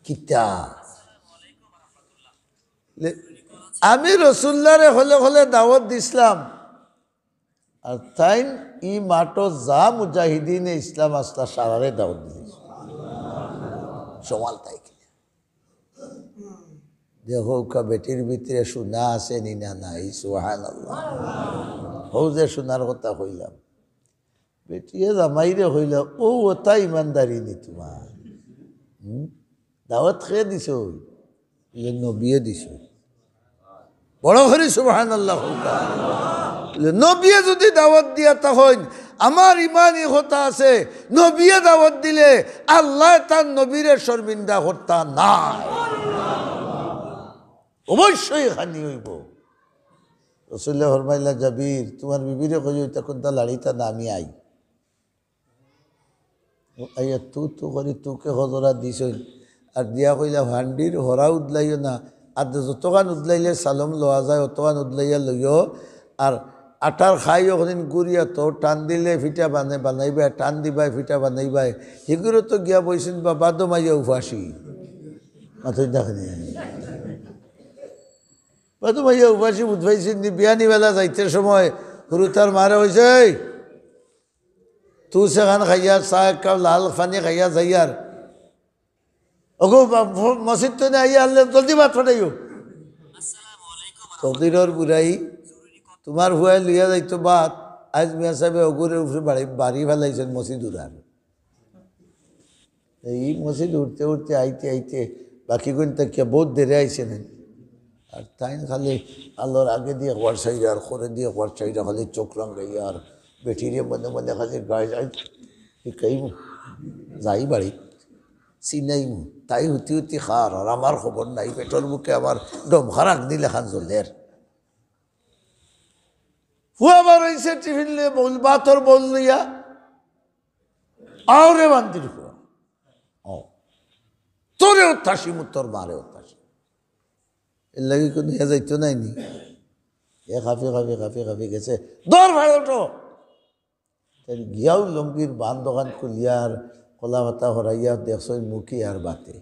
কিতা? লে-, আমি রসুল্লারে খোলে খোলে দাওয়াত দিছলাম। আর তাইন ই মাঠো যা মুজাহিদিনে ইসলাম আছলা সারারে দাওয়াত দিছইন। সমাল তাই কি? দেখউক্কা বেটির ভিতরে সোনা আছে নি না নাই? সুবহানাল্লাহ। হউ যে সোনার কথা কইলাম, বেটিয়ে জামাইরে কইলা, "ও, ওটা ইমানদারি নি তুমার? হুম? দাওয়াত কে দিছইন?" বুলে, "নবিয়ে দিছইন।" বড় করি সুবহানাল্লাহ কউক্কা। বুলে, "নবিয়ে যুদি দাওয়াত দিয়া থাকইন, আমার ইমানি কথা আছে, নবিয়ে দাওয়াত দিলে আল্লায় তার নবীরে শর্মিন্দা করতা নায়। অবশ্যই খানি অইবো।" রসুলে ফরমাইলা, "জাবির, তুমার বিবিরে কইও, ইতা কুন্তা লাড়িতা না, আমি আই।" আইয়া তু তু করি তুকে হজরা দিছইন। আর দিয়া কইলা, "হান্ডির হরা উদলাইও না।" আর যতখান উদলাইলে সালম লওয়া যায়, অতখান উদলাইয়া লইও। আর আটার খাই অখদিন গুড়িয়া তো টান দিলে ফিটা বানে-, বানাইবায়, টান দিবায়, ফিটা বানাইবায়। হিগুরে তো গিয়া বইছইন বা বাদো মাইয়া উপাসি। মাতইন না কেনে? বাদো মাইয়া উপাসি বুধ পাইছইন নি, বিয়ানি বেলা যাইতে সময় হুরুতার মারে কইছে, "এই, তুই সেখান খাইয়া, চা এক কাপ লাল পানি খাইয়া যাইয়ার। ওগো, বা-, ব-, মসজিদ তো নাই, আনলে জলদি ভাত পাঠাইও।" তকদিরর বুড়াই, তুমার ফুয়ায় লইয়া যাইতো ভাত, আইজ মিয়া সাবে ওগুরে উপরে বাড়ি, বাড়ি ফালাইছইন মসজিদ উড়ার। এই মসজিদ উঠতে উঠতে আইতে আইতে বাকি গুন তাকিয়া বউত দেরে আইছে না। আর তাইন খালি আল্লাহর আগে দিয়ে একবার চাইরা আর করে দিয়ে একবার চাইরা খালি চোখ রাঙাইয়া আর বেটিরে মনে মনে খালি গায়ে যায়, "কি কইমু? যাই বাড়ি, চিনাইমু।" তাই হুতি হুতি খার আর আমার খবর নাই, পেটর বুকে আমার ডমখার আগ্নি লাখান জ্বলের। ফুয়া বার হইছে টিফিন লইয়া বউল, ভাতর বউল লইয়া, "আও রে বান্দির ফুয়া, ও, তোরে অত্যাসিমু, তোর মারে অত্যাসিমু।" এর লাগি কোনো হে যাইতো নাইনি। এ খাফি খাফি খাফি খাফি গেছে, "দৌড় ভাই ওঠো।" তাই গিয়াও লুঙ্গির বান্ধ অখান খুলিয়া আর কলা পাতা হরাইয়া দেখছইন মুখি আর বাতে।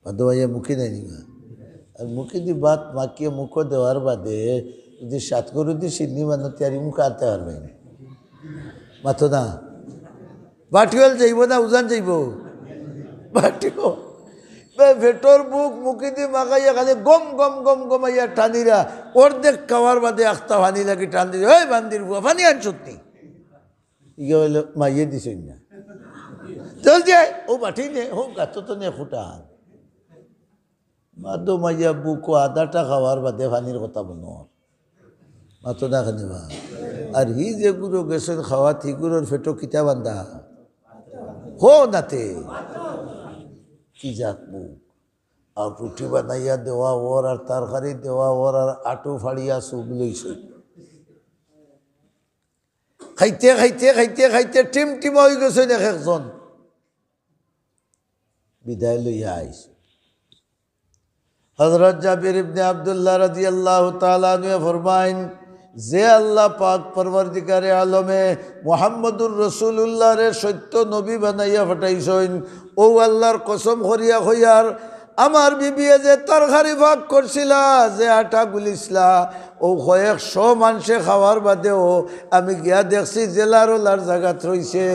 বাদে ভাইয়া মুখি নাই নিবা। আর মুখি দি বাত মাখিয়ে মুখো দেওয়ার বাদে যদি সাত গরু দি সিন্নি বানো তিয়ারি মুখ আনতে পারবে না। মাতো না। বাটিওয়াল যাইব না উজান যাইব? বাটিও। বে-, পেটর বুক মুখি দি মাখাইয়া খালি গম গম গম গমাইয়া টানিরা। অর্ধেক খাওয়ার বাদে আখতা পানি লাগি টান দিছে, "এই বান্দির ফুয়া, পানি আনছত নি?" ইগে বলে, "মাইয়ে দিছইন না।" চল যে, ও বাটি নে, ও গাতো তো নে খুঁটা। মাদো মাইয়া বুকো আধাটা খাওয়ার বাদে পানির কথা বলো। মাতো না খানি বা। আর হি যে গুরু গেছেন খাওয়াত, হি গুরুর পেটো কিতা বান্ধা? হো নাতে। কি জাত বুক। আর রুটি বানাইয়া দেওয়া ওর, আর তরকারি দেওয়া ওর, আর আটু ফাড়িয়া চুপ লইছে। খাইতে, খাইতে, খাইতে, খাইতে টিম টিমা হয়ে গেছেন এক একজন। বিদায় লইয়া আইস। হযরত জাবির ইবনে আব্দুল্লাহ রাদিয়াল্লাহু তাআলা আনহু ফরমাইন, যে আল্লাহ পাক পরওয়ারদিগারে আলমে মুহাম্মদুর রাসূলুল্লাহরে সত্য নবী বানাইয়া পাঠাইছইন, ও আল্লাহর কসম করিয়া কইয়ার, আমার বিবিয়ে যে তরকারি পাক করছিলা, যে আটা গুলিছলা, ও কয়েকশো মানষে খাওয়ার বাদেও আমি গিয়া দেখছি জেলার ওলার জাগাত রইছে।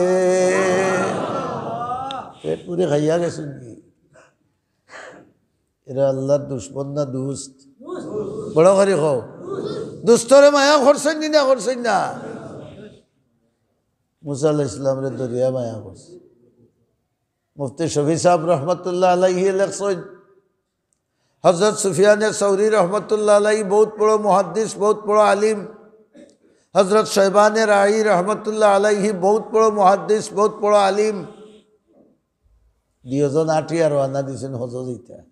পেট পুরে খাইয়া গেছইন কি? এরা আল্লাহর দুশমন না দুস্ত? বড় করি কও। দুস্তরে মায়া করছইন নি না করছইন না? মুসা আলাইহিস সালামরে দরিয়া মায়া করছে। মুফতি শফি সাহেব রহমতুল্লাহ আলাইহি লেখছইন, হযরত সুফিয়ানে সৌরি রহমতুল্লাহ আলাইহি বহুত বড় মুহাদ্দিস, বহুত বড় আলিম। হযরত শয়বানে রাই রহমতুল্লাহ আলাইহি বহুত বড় মুহাদ্দিস, বহুত বড় আলিম। দুইজন আটিয়া রওয়ানা দিছইন হজ যাইতা।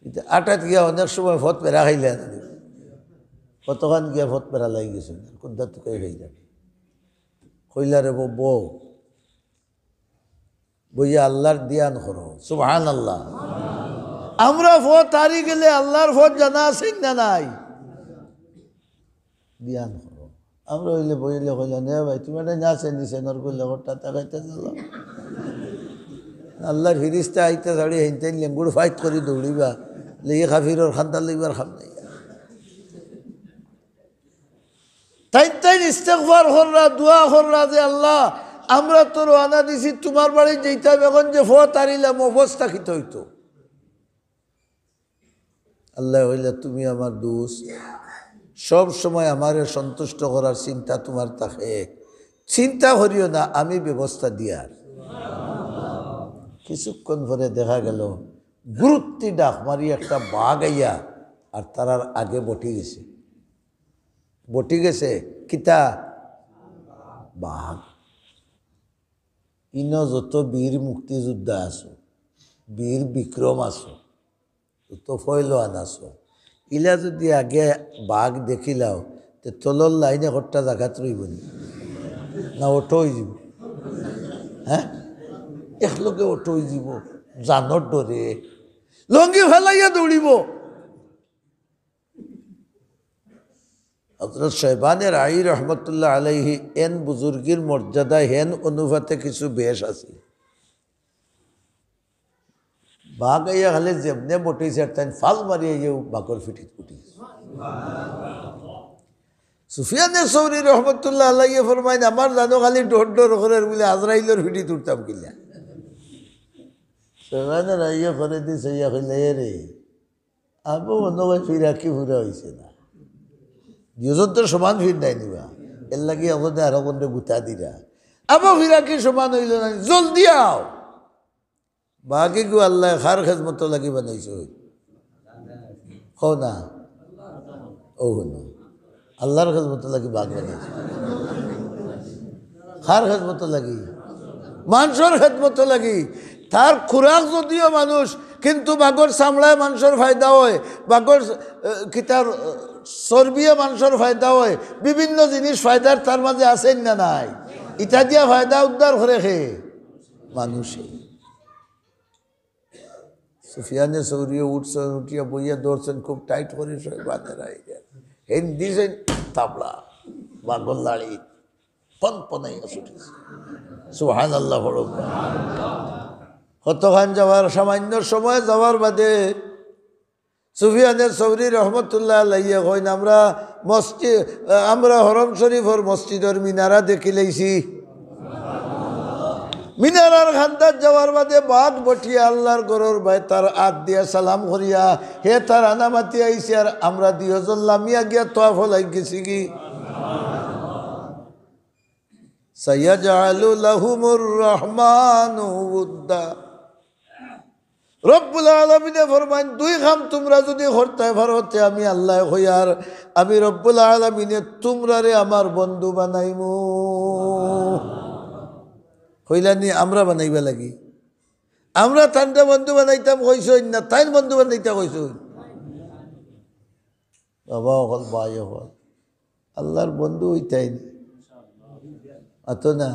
ইতা আটাত গিয়া অনেক সময় ফত পেরা খাইলা না। কতখান গিয়া ফত পেরা লাগি গেছে, কোনটা তুকাই খাইলা। কইলা রে বউ, বউ, বইয়া আল্লাহর ধ্যান করো। সুবহানাল্লাহ। আমরা ফত হারি গেলে আল্লাহর ফত জানা আছে না নাই? ধ্যান করো। আমরা অইলে বইলে কইলা, "নে ভাই, তুমি একটা না চেনি চেনর করলে ঘরটা তাকাইতে দিলাম।" আল্লাহর ফিরিস্তা আইতে ছাড়ি হেনতেন লেঙ্গুড় ফাইট করি দৌড়িবা, লেগে কাফিরর খান্দা লইবার খাম নাই। তাইন তাইন ইস্তেগফার কররা, দোয়া কররা যে, "আল্লাহ, আমরা তো রওয়ানা দিছি, তোমার বাড়ি যাইতাম, এখন যে ফত হারিলাম, অবস্থা কিতা অইতো?" আল্লাহ কইলা, "তুমি আমার দুস্ত, সব সময় আমারে সন্তুষ্ট করার চিন্তা তোমার থাকে, চিন্তা করিও না, আমি ব্যবস্থা দিয়ার।" কিছুক্ষণ পরে দেখা গেল, গুরুত্তি ডাক মারি একটা বাঘ আইয়া আর তারার আগে বটি গেছে। বটি গেছে কিতা? বাঘ। ইনো যত বীর মুক্তিযোদ্ধা আছো, বীর বিক্রম আছো, যত ফয়লোয়ান আছো, ইলা যদি আগে বাঘ দেখিলাও, তে তলর লাইনে কট্টা জাগাত রইব নি? না অটো হয়ে যাব? হ্যাঁ, একলগে অটো হয়ে যাব, জানর ডরে লঙ্গি ফেলাইয়া দৌড়িব। হযরত শয়বানে রাই রহমতুল্লাহ আলাইহি এন বুজুর্গির মর্যাদা হেন অনুপাতে কিছু বেশ আছে। বাঘ আইয়া খালি যেমনে বটিছে, আর তাইন ফাল মারিয়া গিয়া বাঘর ফিটিত উঠি। সুফিয়ানে সৌরি রহমতুল্লাহ আলাইহি ফরমাইন, "আমার জানো খালি ডর ডর করে বলে আজরাইলর ফিটিত উঠতাম কিলা।" শয়বানে রাইয়ে করে দিছে, ইয়া কইলে, "এ রে, আবো মনে হয় ফিরাকি ফুরা হইছে না। দুজন তো সমান ফির নাই নিবা। এর লাগি আমাদের আরো কোনটা গুতা দিরা। আবো ফিরাকি সমান হইল না, জলদি আও।" বাঘ ইগু আল্লায় কার খেজমতো লাগি বানাইছইন? কও না। ও হুনো, আল্লার খেজমতো লাগি বাঘ বানাইছইন। কার খেজমতো লাগি? মানষর খেজমতো লাগি। তার খুরাক যদিও মানুষ, কিন্তু বাঘর চামড়ায় মানষর ফায়দা অয়, বাঘর, আহ, কিতার, আহ, চর্বিয়ে মানষর ফায়দা অয়, বিভিন্ন জিনিস ফায়দার তার মাঝে আছে না নাই? ইটা দিয়া ফায়দা উদ্ধার করে কে? মানুষে। সুফিয়ানে সৌরিয়ে উঠছইন, উঠিয়া বইয়া ধরছইন, খুব টাইট করি সবাই বাঁধে রাখি। হেন দিছইন থাবড়া, বাঘর লাড়ি, ফনফনাইয়া ছুটিছে। সুবহানাল্লাহ পড়ো। কতখান যাওয়ার, সামান্য সময় যাওয়ার বাদে সুফিয়ানে সৌরি রহমতুল্লাহ আলাইহি কইন, "আমরা মসজিদ, আমরা হরম শরীফর মসজিদর মিনারা দেখিলাইছি।" মিনারার কান্দাত যাওয়ার বাদে বাঘ বটিয়া আল্লার ঘরর বায় তার আত দিয়া সালাম করিয়া, হে তার আনামাতি আইছে, আর আমরা দুইজন লামিয়া গিয়া তোয়াফো লাগি গেছি গি। সাইয়াজআলু লাহুমুর রহমানু উদ্দা। রব্বুল আলামিনে ফরমাইন, দুই কাম তুমরা যুদি করতায় পারো, তে আমি আল্লায় কইয়ার, আমি রব্বুল আলামিনে তুমরারে আমার বন্ধু বানাইমু। কইলা নি আমরা বানাইবা লাগি? আমরা তানরে বন্ধু বানাইতাম কইছইন না, তাইন বন্ধু বানাইতা কইছইন। বাবা অকল, ভাই অকল, আল্লার বন্ধু অইতায় নি? অতো না?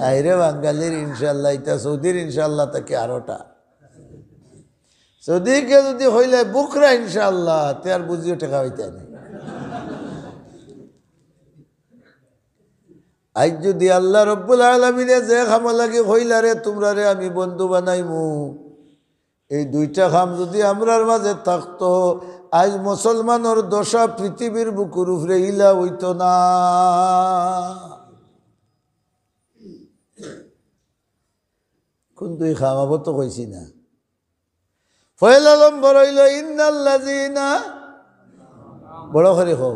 আইরে বাঙালির ইনশাআল্লাহ, ইতা সৌদির ইনশাআল্লাহ থাকি আরোটা। সৌদিকে যুদি কইলে বুকরা ইনশাআল্লাহ, তে আর বুঝিও টেকা অইতায় নি। আইজ যুদি আল্লাহ রব্বুল আলামিনে যে কামর লাগি কইলা রে, তুমরারে আমি বন্ধু বানাইমু, এই দুইটা কাম যুদি আমরার মাঝে থাকতো, আইজ মুসলমানর দশা পৃথিবীর বুকুর উপরে ইলা অইতো না। কুন দুই কাম? আবার তো কইছি না। পয়লা নম্বর অইলো, ইন্নাল্লাযিনা, বড় করি কও,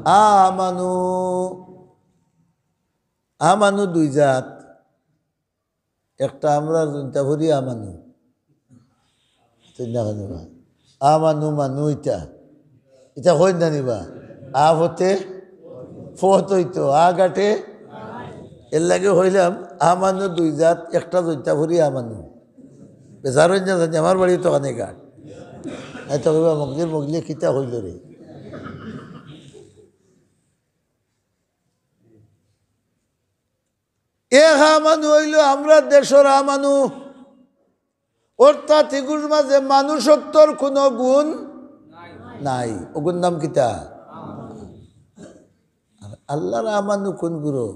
আমানু। আমানু দুই জাত। একটা আমরা জুনতা ফুরি আমানু। তুই না জানি বা। আমানু মানু ইতা। ইতা কই না নি বা? আ ফতে ফত অইতো, আ গাটে। এর লাগি কইলাম, আমানু দুই জাত, একটা জুনতা ফুরি আমানু। বেজার অইন না জানি, আমার বাড়ি তো কানে গাট। এই তো কইবা, মগজির মগলিয়ে কিতা কইল রে? এক আমানু অইলো আমরা দেশর আমানু, অর্থাৎ ইগুর মাঝে মানুষত্বর কুনু গুণ নাই। ওগুর নাম কিতা? আর আল্লাহর আমানু কুনগুলো?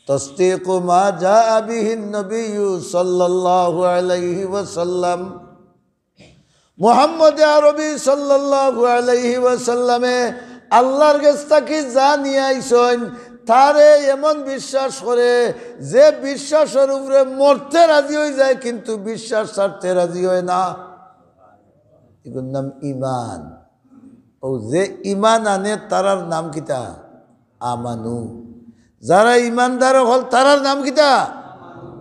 তাসদীকু মা জাআ বিহিন নবিয়্যু সাল্লাল্লাহু আলাইহি ওয়াসাল্লাম। মুহাম্মদে আরবি সাল্লাল্লাহু আলাইহি ওয়াসাল্লামে আল্লাহর গেছ থাকি যা নিয়া আইছইন, তারে এমন বিশ্বাস করে, যে বিশ্বাসর উপরে মরতে রাজি অই যায়, কিন্তু বিশ্বাস ছাড়তে রাজি অয় না। ইগুর নাম ইমান। অউ যে ইমান আনে, তারার নাম কিতা? আমানু। যারা ইমানদার অকল, তারার নাম কিতা?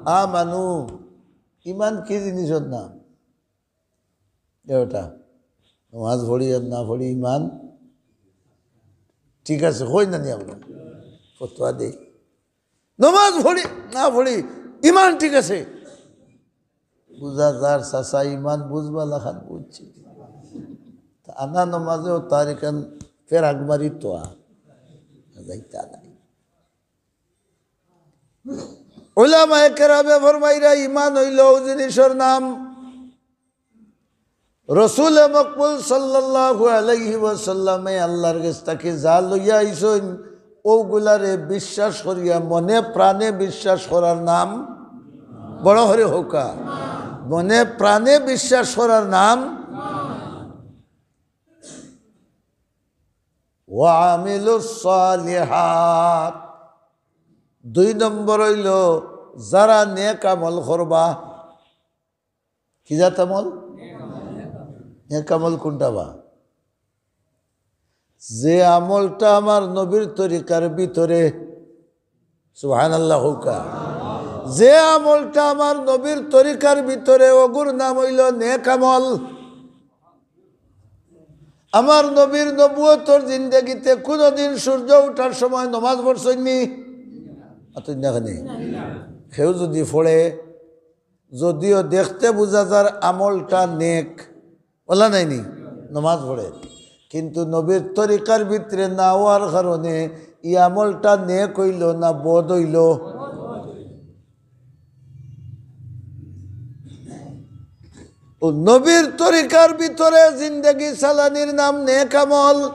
আমানু। ইমান কি জিনিসর নাম? এটা নমাজ পড়ি আর না পড়ি ইমান ঠিক আছে, কই না নি আমরা? ফতোয়া দেই, নমাজ পড়ি না পড়ি ইমান ঠিক আছে। বুঝা যার চাচা ইমান বুঝবা লাখান বুঝছি। তা আনা নমাজেও তার এখান ফেরাক মারি তো আর যাইতা নাই। উলামায়ে কেরামে ফরমাইরা, ইমান অইলো অউ জিনিসর নাম। রসুলে মকবুল সাল্লাল্লাহু আলাইহি ওয়াসাল্লামে আল্লাহর গেছ থাকি যা লইয়া আইছইন, অউগুলারে বিশ্বাস করিয়া, মনে প্রাণে বিশ্বাস করার নাম, বড় করি কউক্কা, মনে প্রাণে বিশ্বাস করার নাম। ওয়া আমিলুস সালিহাত। দুই নম্বর অইলো, যারা নেক আমল করবা। কি জাত আমল? নেক আমল কুনটা বা? যে আমলটা আমার নবীর তরিকার ভিতরে, সুবহানাল্লাহ কউক্কা, যে আমলটা আমার নবীর তরিকার ভিতরে, ওগুর নাম অইলো নেক আমল। আমার নবীর নবুয়তর জিন্দেগিতে কুনুদিন সূর্য উঠার সময় নমাজ পড়ছইন নি? আতইন না কেনে? কেউ যুদি পড়ে, যুদিও দেখতে বুঝা যার আমলটা নেক, অলা নায় নি? নমাজ পড়ে, কিন্তু নবীর তরিকার ভিতরে না অওয়ার কারণে ই আমলটা নেক অইলো না বদ অইলো? ও নবীর তরিকার ভিতরে জিন্দেগি চালানির নাম নেক আমল।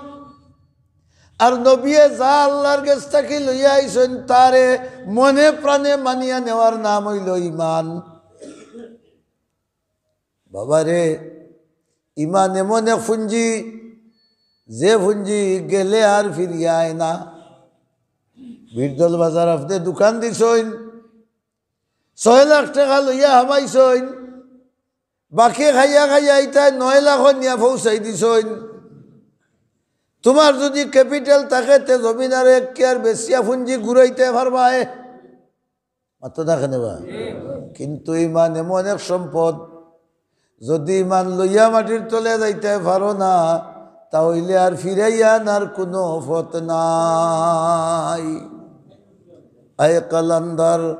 আর নবিয়ে যা আল্লার গেছ থাকি লইয়া আইছইন, তারে মনে প্রাণে মানিয়া নেওয়ার নাম অইলো ইমান। বাবারে, ইমান এমন এক পুঞ্জি, যে পুঞ্জি গেলে আর ফিরিয়া আয় না। বীরদল বাজার আপনে দোকান দিছইন, ছয় লাখ টেকা লইয়া হামাইছইন, বাকি খাইয়া খাইয়া ইতায় নয় লাখ নিয়া পৌঁছাই দিছইন। তুমার যুদি capital থাকে, তে জমিন আর এক কিয়ার বেচিয়া পুঞ্জি ঘুরাইতে পারবায়? মাতো না কেনে বা? কিন্তু ইমান এমন এক সম্পদ, যুদি ইমান লইয়া মাটির তলে যাইতে পারো না, তা অইলে আর ফিরাইয়া আনার কুনু পথ নাই। اے قلندر،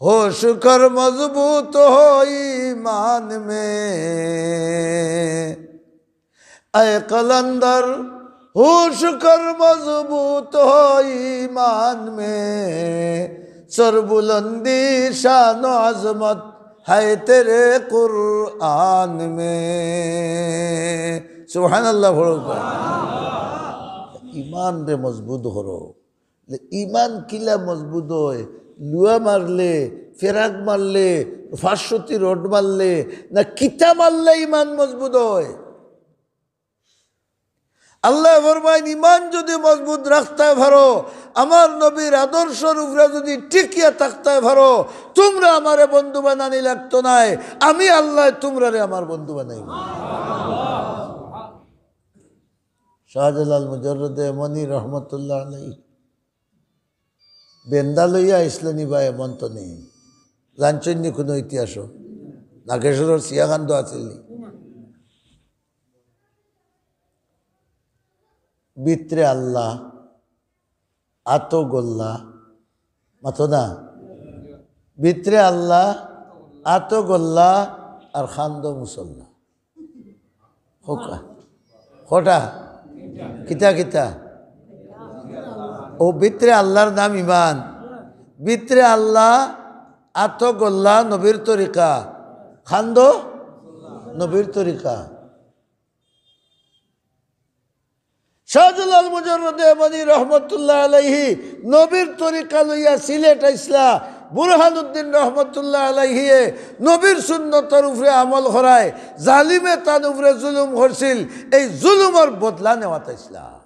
ہوش کر مضبوط ہو ایمان میں۔ اے قلندر، ہوش کر مضبوط ہو ایمان میں، سربلندی شان و عظمت ہے تیرے قرآن میں۔ সুবহানাল্লাহ পড়ো। ইমানরে মজবুত করো। ইমান কিলা মজবুত অয়? লুয়া মারলে, ফেরাক মারলে, পাঁচশোটি রড মারলে, না কিতা মারলে ইমান মজবুত অয়? আল্লায় ফরমাইন, ইমান যুদি মজবুত রাখতায় পারো, আমার নবীর আদর্শর উপরে যুদি টিকিয়া থাকতায় পারো, তুমরা আমারে বন্ধু বানানি লাগতো নায়, আমি আল্লায় তুমরারে আমার বন্ধু বানাইমু। শাহজালাল মুজাররদে ইয়ামনি রহমতুল্লাহ আলাইহি বেন্দা লইয়া আইছলা নি বা এমন তো নি? জানছইন নি কুনু ইতিহাসও? নাগেশ্বরর সিয়াকান্দ আছিল নি? ভিতরে আল্লাহ, আতো গোল্লা, মাতো না? ভিতরে আল্লাহ, আতো গোল্লা, আর কান্দো মুসল্লা। কউক্কা। কটা? কিতা কিতা? ও ভিতরে আল্লাহর নাম ইমান। ভিতরে আল্লাহ, আতো গোল্লা নবীর তরিকা, কান্দো নবীর তরিকা। শাহজালাল মুজাররদে ইয়ামনি রহমতুল্লাহ আলাইহি নবীর তরিকা লইয়া সিলেট আইছলা, বুরহানুদ্দিন রহমতুল্লাহ আলাইহিয়ে নবীর সুন্নতর উপরে আমল করায়, জালিমে তান উপরে জুলুম করছিল, এই জুলুমর বদলা নেওয়াত আইছলা।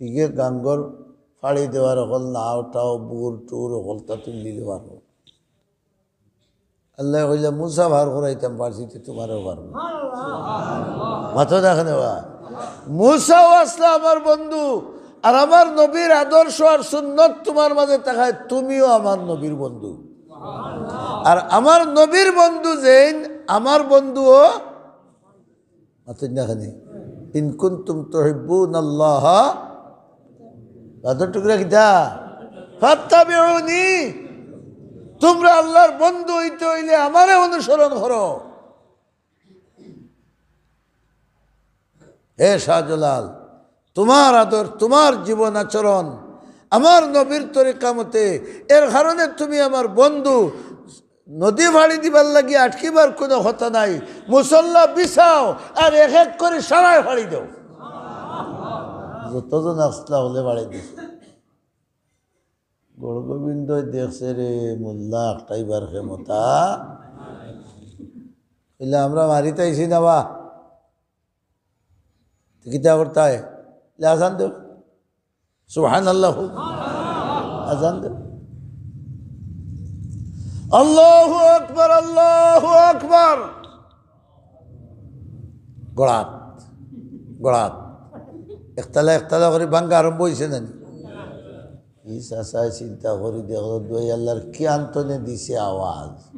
হিগে গাঙ্গর ফাড়ি দেওয়ার অকল নাও টাও বুর টুর অকলতা তুলি দেওয়ার অকল। আল্লায় কইলা, "মুসা পার করাইতাম পারছি, তে তুমারেও পারমু।" মাতো দেখে নেবা। মুসাও আছলা আমার বন্ধু, আর আমার নবীর আদর্শ আর সুন্নত তুমার মাঝে থাকায় তুমিও আমার নবীর বন্ধু। আর আমার নবীর বন্ধু যেইন, আমার বন্ধুও মাতইন না কেনে? ইন কুনতুম তুহিব্বুনাল্লাহা, বাদর টুকরা কিতা? ফাত্তাবিউনি। তুমরা আল্লাহর বন্ধু অইতে অইলে আমারে অনুসরণ করো। হে শাহজালাল, তুমার আদর, তুমার জীবন আচরণ আমার নবীর তরিকা মতে, এর কারণে তুমি আমার বন্ধু। নদী ফাড়ি দিবার লাগি আটকিবার কুনু কথা নাই। মুসল্লা বিছাও আর এক এক করি সারায় ফাড়ি দেও। যতজন আছলা হকলে ফাড়ি দিছে। গৌর গোবিন্দয় দেখছে রে মোল্লা আটকাইবার ক্ষমতা। কইলা, "আমরা মারিতে আইছি না বা।" তো কিতা করতায়? লে আজান দেও। সুবহানাল্লাহ। আজান দেও। আল্লাহু আকবার, আল্লাহু আকবার। গড়াত, গড়াত। একতলা একতলা করি ভাঙ্গা আরম্ভ অইছে না নি? ই চাচায় চিন্তা করি দেখলো, দুয়াই আল্লার কিয়ান্তনে দিছে আওয়াজ।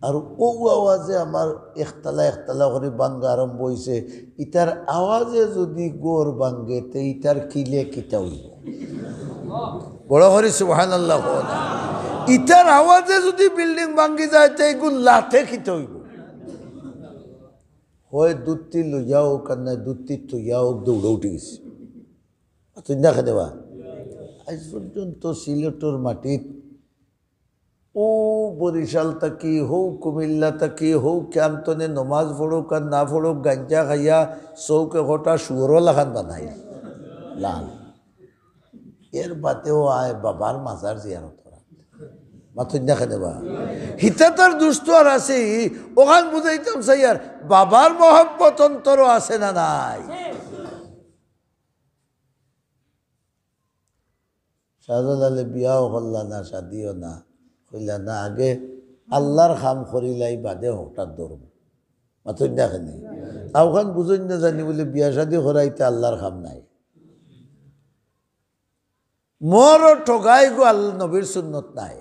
আর অউ আওয়াজে আমার একতলা একতলা করি ভাঙ্গা আরম্ভ অইছে। ইতার আওয়াজে যুদি ঘর ভাঙ্গে, তে ইতার কিলে কিতা অইবো? বড় করি সুবহানাল্লাহ কও না। ইতার আওয়াজে যুদি building ভাঙ্গি যায়, তে ইগুর লাঠে কিতা অইবো? হয় দুত্তি লইয়া অউক, আর নায় দুত্তি থইয়া অউক, দৌড়ে উঠি গেছে। তুই না খেতে বা? আজ পর্যন্ত সিলেটর মাটিত অউ বরিশাল থাকি, হউ কুমিল্লা থাকি, হউ কিয়ান্তনে নমাজ পড়উক আর না পড়উক, গাঞ্জা খাইয়া চউখ একটা শুয়োরর লাখান বানাইল লাল। এর বাদেও আয় বাবার মাজার জিয়ারত করা। মাতইন না কেনে বা? হিতা তার দুস্ত আর আছে, অখান বুঝাইতাম চাইয়ার, বাবার মহব্বত অন্তরো আছে না নাই? শাহজালালে বিয়াও করলা না, শাদিও না, কইলা না, আগে আল্লার কাম করিলাই, বাদে হকটার ধরমু। মাতইন না কেনে? অউখান বুঝইন না জানি বুলে বিয়া শাদি করাইতে আল্লার কাম নাই। মোহর ও ঠগাই গো আল্লার নবীর সুন্নত নাই।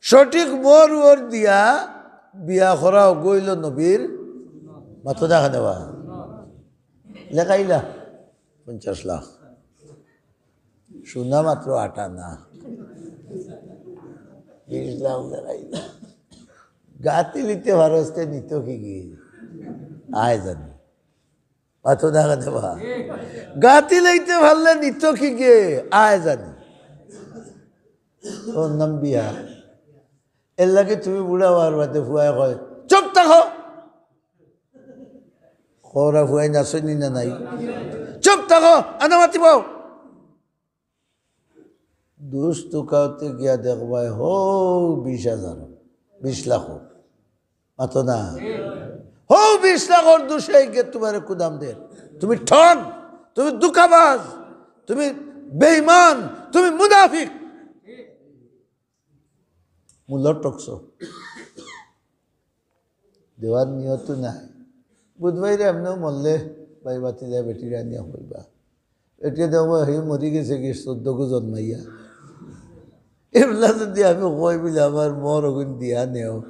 সঠিক মোহর উহর দিয়া বিয়া করা অগু অইলো নবীর। মাতো দেখা নেবা। লেখাইলা পঞ্চাশ লাখ। সোনা মাত্র আট আনা। বিশ লাখ লেখাইলা। গাতি লইতে পারস তে নিত কিগে? আয় জানি। অত দেখা দেবা। গাতি লইতে পারলে নিত কিগে? আয় জানি। তোর নাম বিয়া। এর লাগি তুমি বুড়া অওয়ার বাদে ফুয়ায় কয়, "চুপ থাকো।" কওরা ফুয়াইন আছইন নি না নাই? "চুপ থাকো, আনা মাতিবো।" দুষ তুকাইতে গিয়া দেখবায়, হউ বিশ হাজার, বিশ লাখ। মাতো না। হউ বিশ লাখর দুষে গিয়া তুমারে কুদাম দের। তুমি ঠগ, তুমি ধুকাবাজ, তুমি বেইমান, তুমি মুনাফিক। মূলত ঠগছো। দেওয়ার নিয়ত নাই। বুধবাইরে এমনেও মরলে ভাই ভাতিজা বেটিরে আনিয়া কইবা। বেটিয়ে দেখবা, হে মরি গেছে কি চৌদ্দ গু জন্মাইয়া। এগুলা যদি আমি কই বুলে আমার মোহর অগুন দিয়া নেও,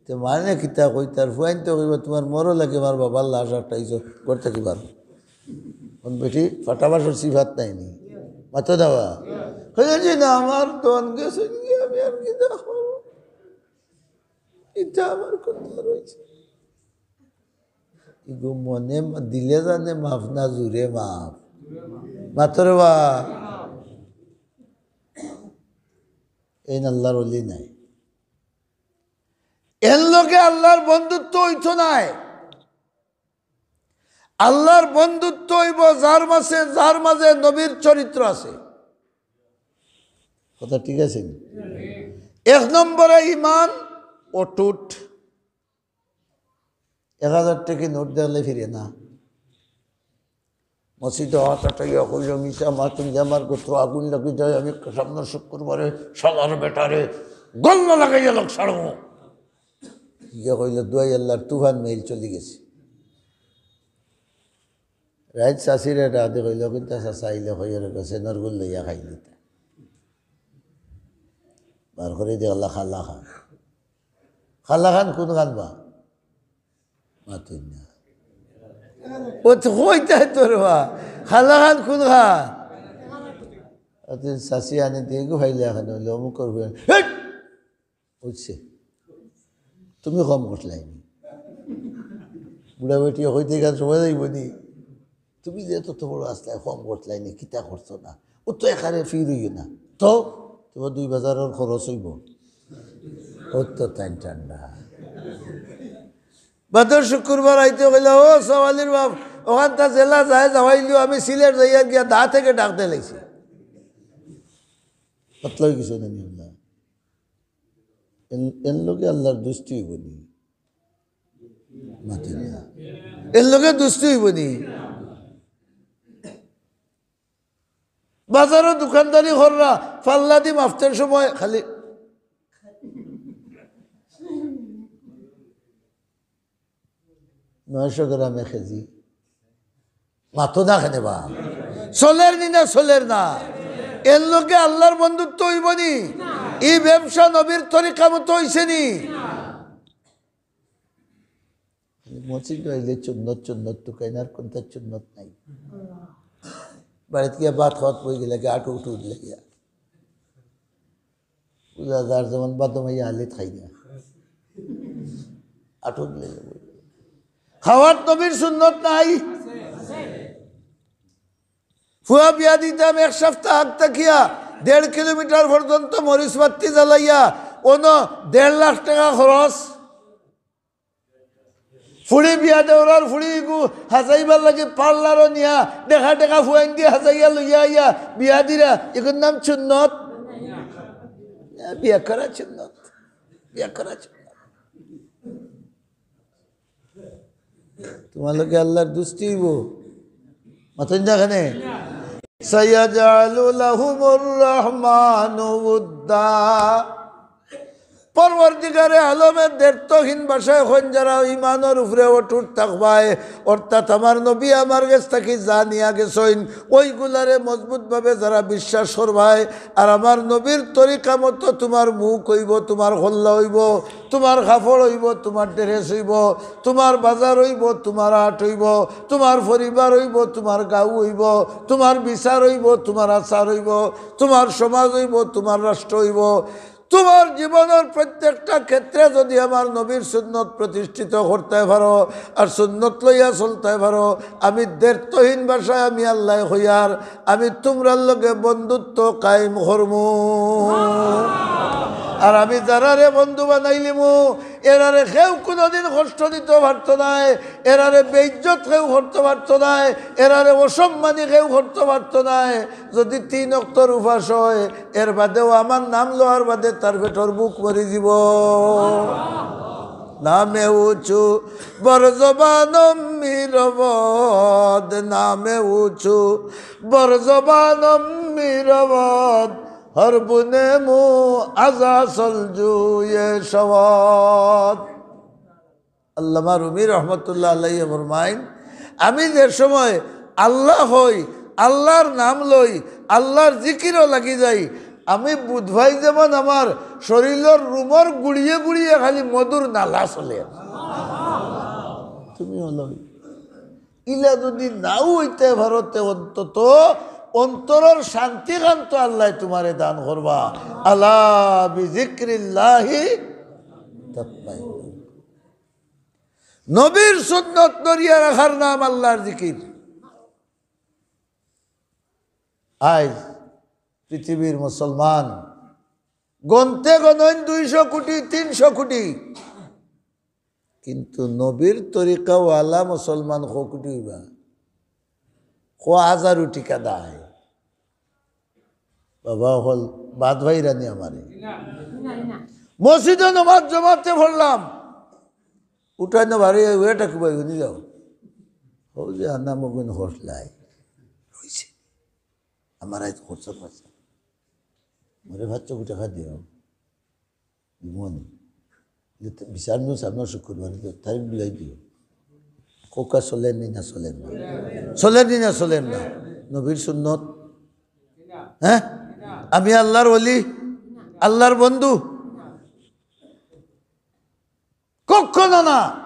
তে মানে কিতা কইতার, ফুয়াইন্তে কইবা, "তুমার মোহরর লাগি আমার বাবার লাশ আটকাইছো, ঘর থাকি বারো।" অখন বেটি ফাটাবাসর সিফাত নাই নি? মাতো দেওয়া। কইলা যে, "না, আমার ধন গেছে গি, আমি আর কিতা করমু? ইতা আমার কথা রইছে।" ইগু মনে মা-, দিলে জানে মাফ না জুরে মাফ? মাতো রে বা। এইন আল্লার অলি নায়। এর লগে আল্লার বন্ধুত্ব অইতো নায়। আল্লার বন্ধুত্ব অইবো যার মাঝে, যার মাঝে নবীর চরিত্র আছে। কথা ঠিক আছে নি? এক নম্বরে ইমান অটুট। এক হাজার টেকি নোট দেখলে ফিরে না। মসজিদো আত আটাইয়া কইল, "মিছা মাতুন যে আমার গোত্র আগুন লাগি যায়, আমি সামনের শুক্রবারে শালার বেটারে গল্লা লাগাইয়া লোক ছাড়মু।" ইয়ে কইল, "দুয়াই আল্লার তুফান মেইল চলি গেছে।" রাইত চাচিরে ডাক দি কইল, "কিন্তু চাচা আইলে কইও রে, গেছে নরগুল লইয়া খাইলিতা।" বার করি দেখলা কালাকান। কালাকান কুনখান বা? মাতুন না। ও তো কইতায় তোর বা। কালাকান কুনখান? অত চাচি আনি দিয়ে গো ভাইলে এখন হইলে অমুকর হুয়ে। হেট! উঠছে। তুমি কম করলায় নি। বুড়া বেটি হইতে গেলে সময় যাইব নি। তুমি যে তত বড় আসলায়, কম করলায় নি, কিতা করছো না? ও তো এখানে ফির অইও না। তো তোমার দুই বাজারর খরচ অইব। ও তো তাই ঠান্ডা। বাদর শুক্রবার আইতে কইলা, "ও সওয়ালির বাপ, অখানতা জেলা যায় যাওয়াইলিও, আমি সিলেট যাইয়ার গিয়া দা থেকে ডাক দিলাইছি।" পাতলা অই গেছে না নি আল্লাহ? এন, এন লগে আল্লার দুস্তি অইব নি? মাতে না। এন লগে দুস্তি অইব নি? বাজারো দোকানদারি কররা, পাল্লা দি মাপতের সময় খালি নয়শো গ্রামে কেজি। মাতো না কেনে বা? চলের নি না চলের না? এর লগে আল্লাহর বন্ধুত্ব অইবো নি? ই ব্যবসা নবীর তরিকা মতো অইছে নি? মসজিদ আইলে সুন্নত, সুন্নত টুকাইন, আর কুনতা সুন্নত নাই। বাড়িত গিয়া ভাত খাওয়াত বই গেলে গিয়া আটু উঠু উঠলে গিয়া। বুঝা যার যেমন বাদম আইয়া আলিত খাই না। আটু উঠলে গিয়া বই। খাওয়াত নবীর সুন্নত নাই। ফুয়া বিয়া দিতাম এক সপ্তাহ আগ থাকিয়া দেড় কিলোমিটার পর্যন্ত মরিচ বাত্তি জ্বালাইয়া অনো দেড় লাখ টেকা খরচ। ফুড়ি বিয়া দেওরার ফুড়ি ইগু হাজাইবার লাগি পার্লারো নিয়া ডেকা ডেকা ফুয়াইন দি হাজাইয়া লইয়া আইয়া বিয়া দিরা, ইগুর নাম সুন্নত? এ, বিয়া করা সুন্নত, বিয়া করা সুন্নত। তুমার লগে আল্লাহর দুস্তি অইবো। মাতইন না কেনে? সায়াজআলু লাহুমুর রহমানু উদ্দা। পরওয়ারদিগারে আলমে দ্ব্যর্থহীন ভাষায় কইন, যারা ইমানর উপরে অটুট থাকবায়, অর্থাৎ আমার নবী আমার গেছ থাকি যা নিয়া গেছইন, ওইগুলারে মজবুতভাবে যারা বিশ্বাস করবায়, আর আমার নবীর তরিকা মতো তুমার মুখ অইবো, তুমার কল্লা অইবো, তুমার কাপড় অইবো, তুমার ড্রেস অইবো, তুমার বাজার অইবো, তুমার হাট অইবো, তুমার পরিবার অইবো, তুমার গাঁও অইবো, তুমার বিচার অইবো, তুমার আচার অইবো, তুমার সমাজ অইবো, তুমার রাষ্ট্র অইবো। তুমার জীবনর প্রত্যেকটা ক্ষেত্রে যদি আমার নবীর সুন্নত প্রতিষ্ঠিত করতায় পারো আর সুন্নত লইয়া চলতায় পারো, আমি দ্ব্যর্থহীন ভাষায় আমি আল্লায় কইয়ার, আমি তুমরার লগে বন্ধুত্ব কায়েম করমু। আর আমি যারারে বন্ধু বানাইলিমু, এরারে কেউ কুনুদিন কষ্ট দিতো পারতো নায়, এরারে বেইজ্জত কেউ করতো পারতো নায়, এরারে অসম্মানী কেউ করতো পারতো নায়। যদি তিন অক্তর উপাস অয়, এর বাদেও আমার নাম লওয়ার বাদে তার পেটর ভুক মরি যিবো। নামে উঁচু বর জবান মিরবদ, নামে উঁচু বর জবান মিরবদ, হর বুনে মু আজা সলজুয়ে সওয়াদ। আল্লামা রুমি রহমতুল্লাহ আলাইহি ফরমাইন, আমি যে সময় আল্লাহ কই, আল্লাহর নাম লই, আল্লাহর জিকিরো লাগি যাই, আমি বুধ ভাই যেমন আমার শরীরর রুমর গুড়িয়ে গুড়িয়ে খালি মধুর নালা চলে। তুমি হলো ইলা যদি নাও অইতে পারো, তে অন্তত অন্তরর শান্তিখান তো আল্লায় তুমারে দান করবা। আলা বিজিক্রিল্লাহি তাতমাইন্নুল। নবীর সুন্নত ধরিয়া রাখার নাম আল্লাহর জিকির। আইজ পৃথিবীর মুসলমান গনতে গনইন দুইশো কোটি, তিনশো কোটি, কিন্তু নবীর তরিকাওয়ালা মুসলমান কো কোটি অইবা? কো হাজারো টিকা দায়। বাবা অকল বাদ ভাইরানি আমারে। মসজিদো নমাজ জমাতে পড়লাম। উঠাই না বাড়ি, ওটা কি ভাই, উনি যাও। ও যে আনা মগুন হসলাই। রইছে। আমার আইজ খরচ খরচ। মরে ভাত চোখ টাকা দিও। দিমুনি। বিচার নু সামনে শুক্রবার, তারিখ বুলাই দিও। কোকা চলের নি না চলের না? চলের নি না চলের না? নবীর সুন্নত। হ্যাঁ? আমি আল্লাহর ওলি, আল্লাহর বন্ধু। কখনো না।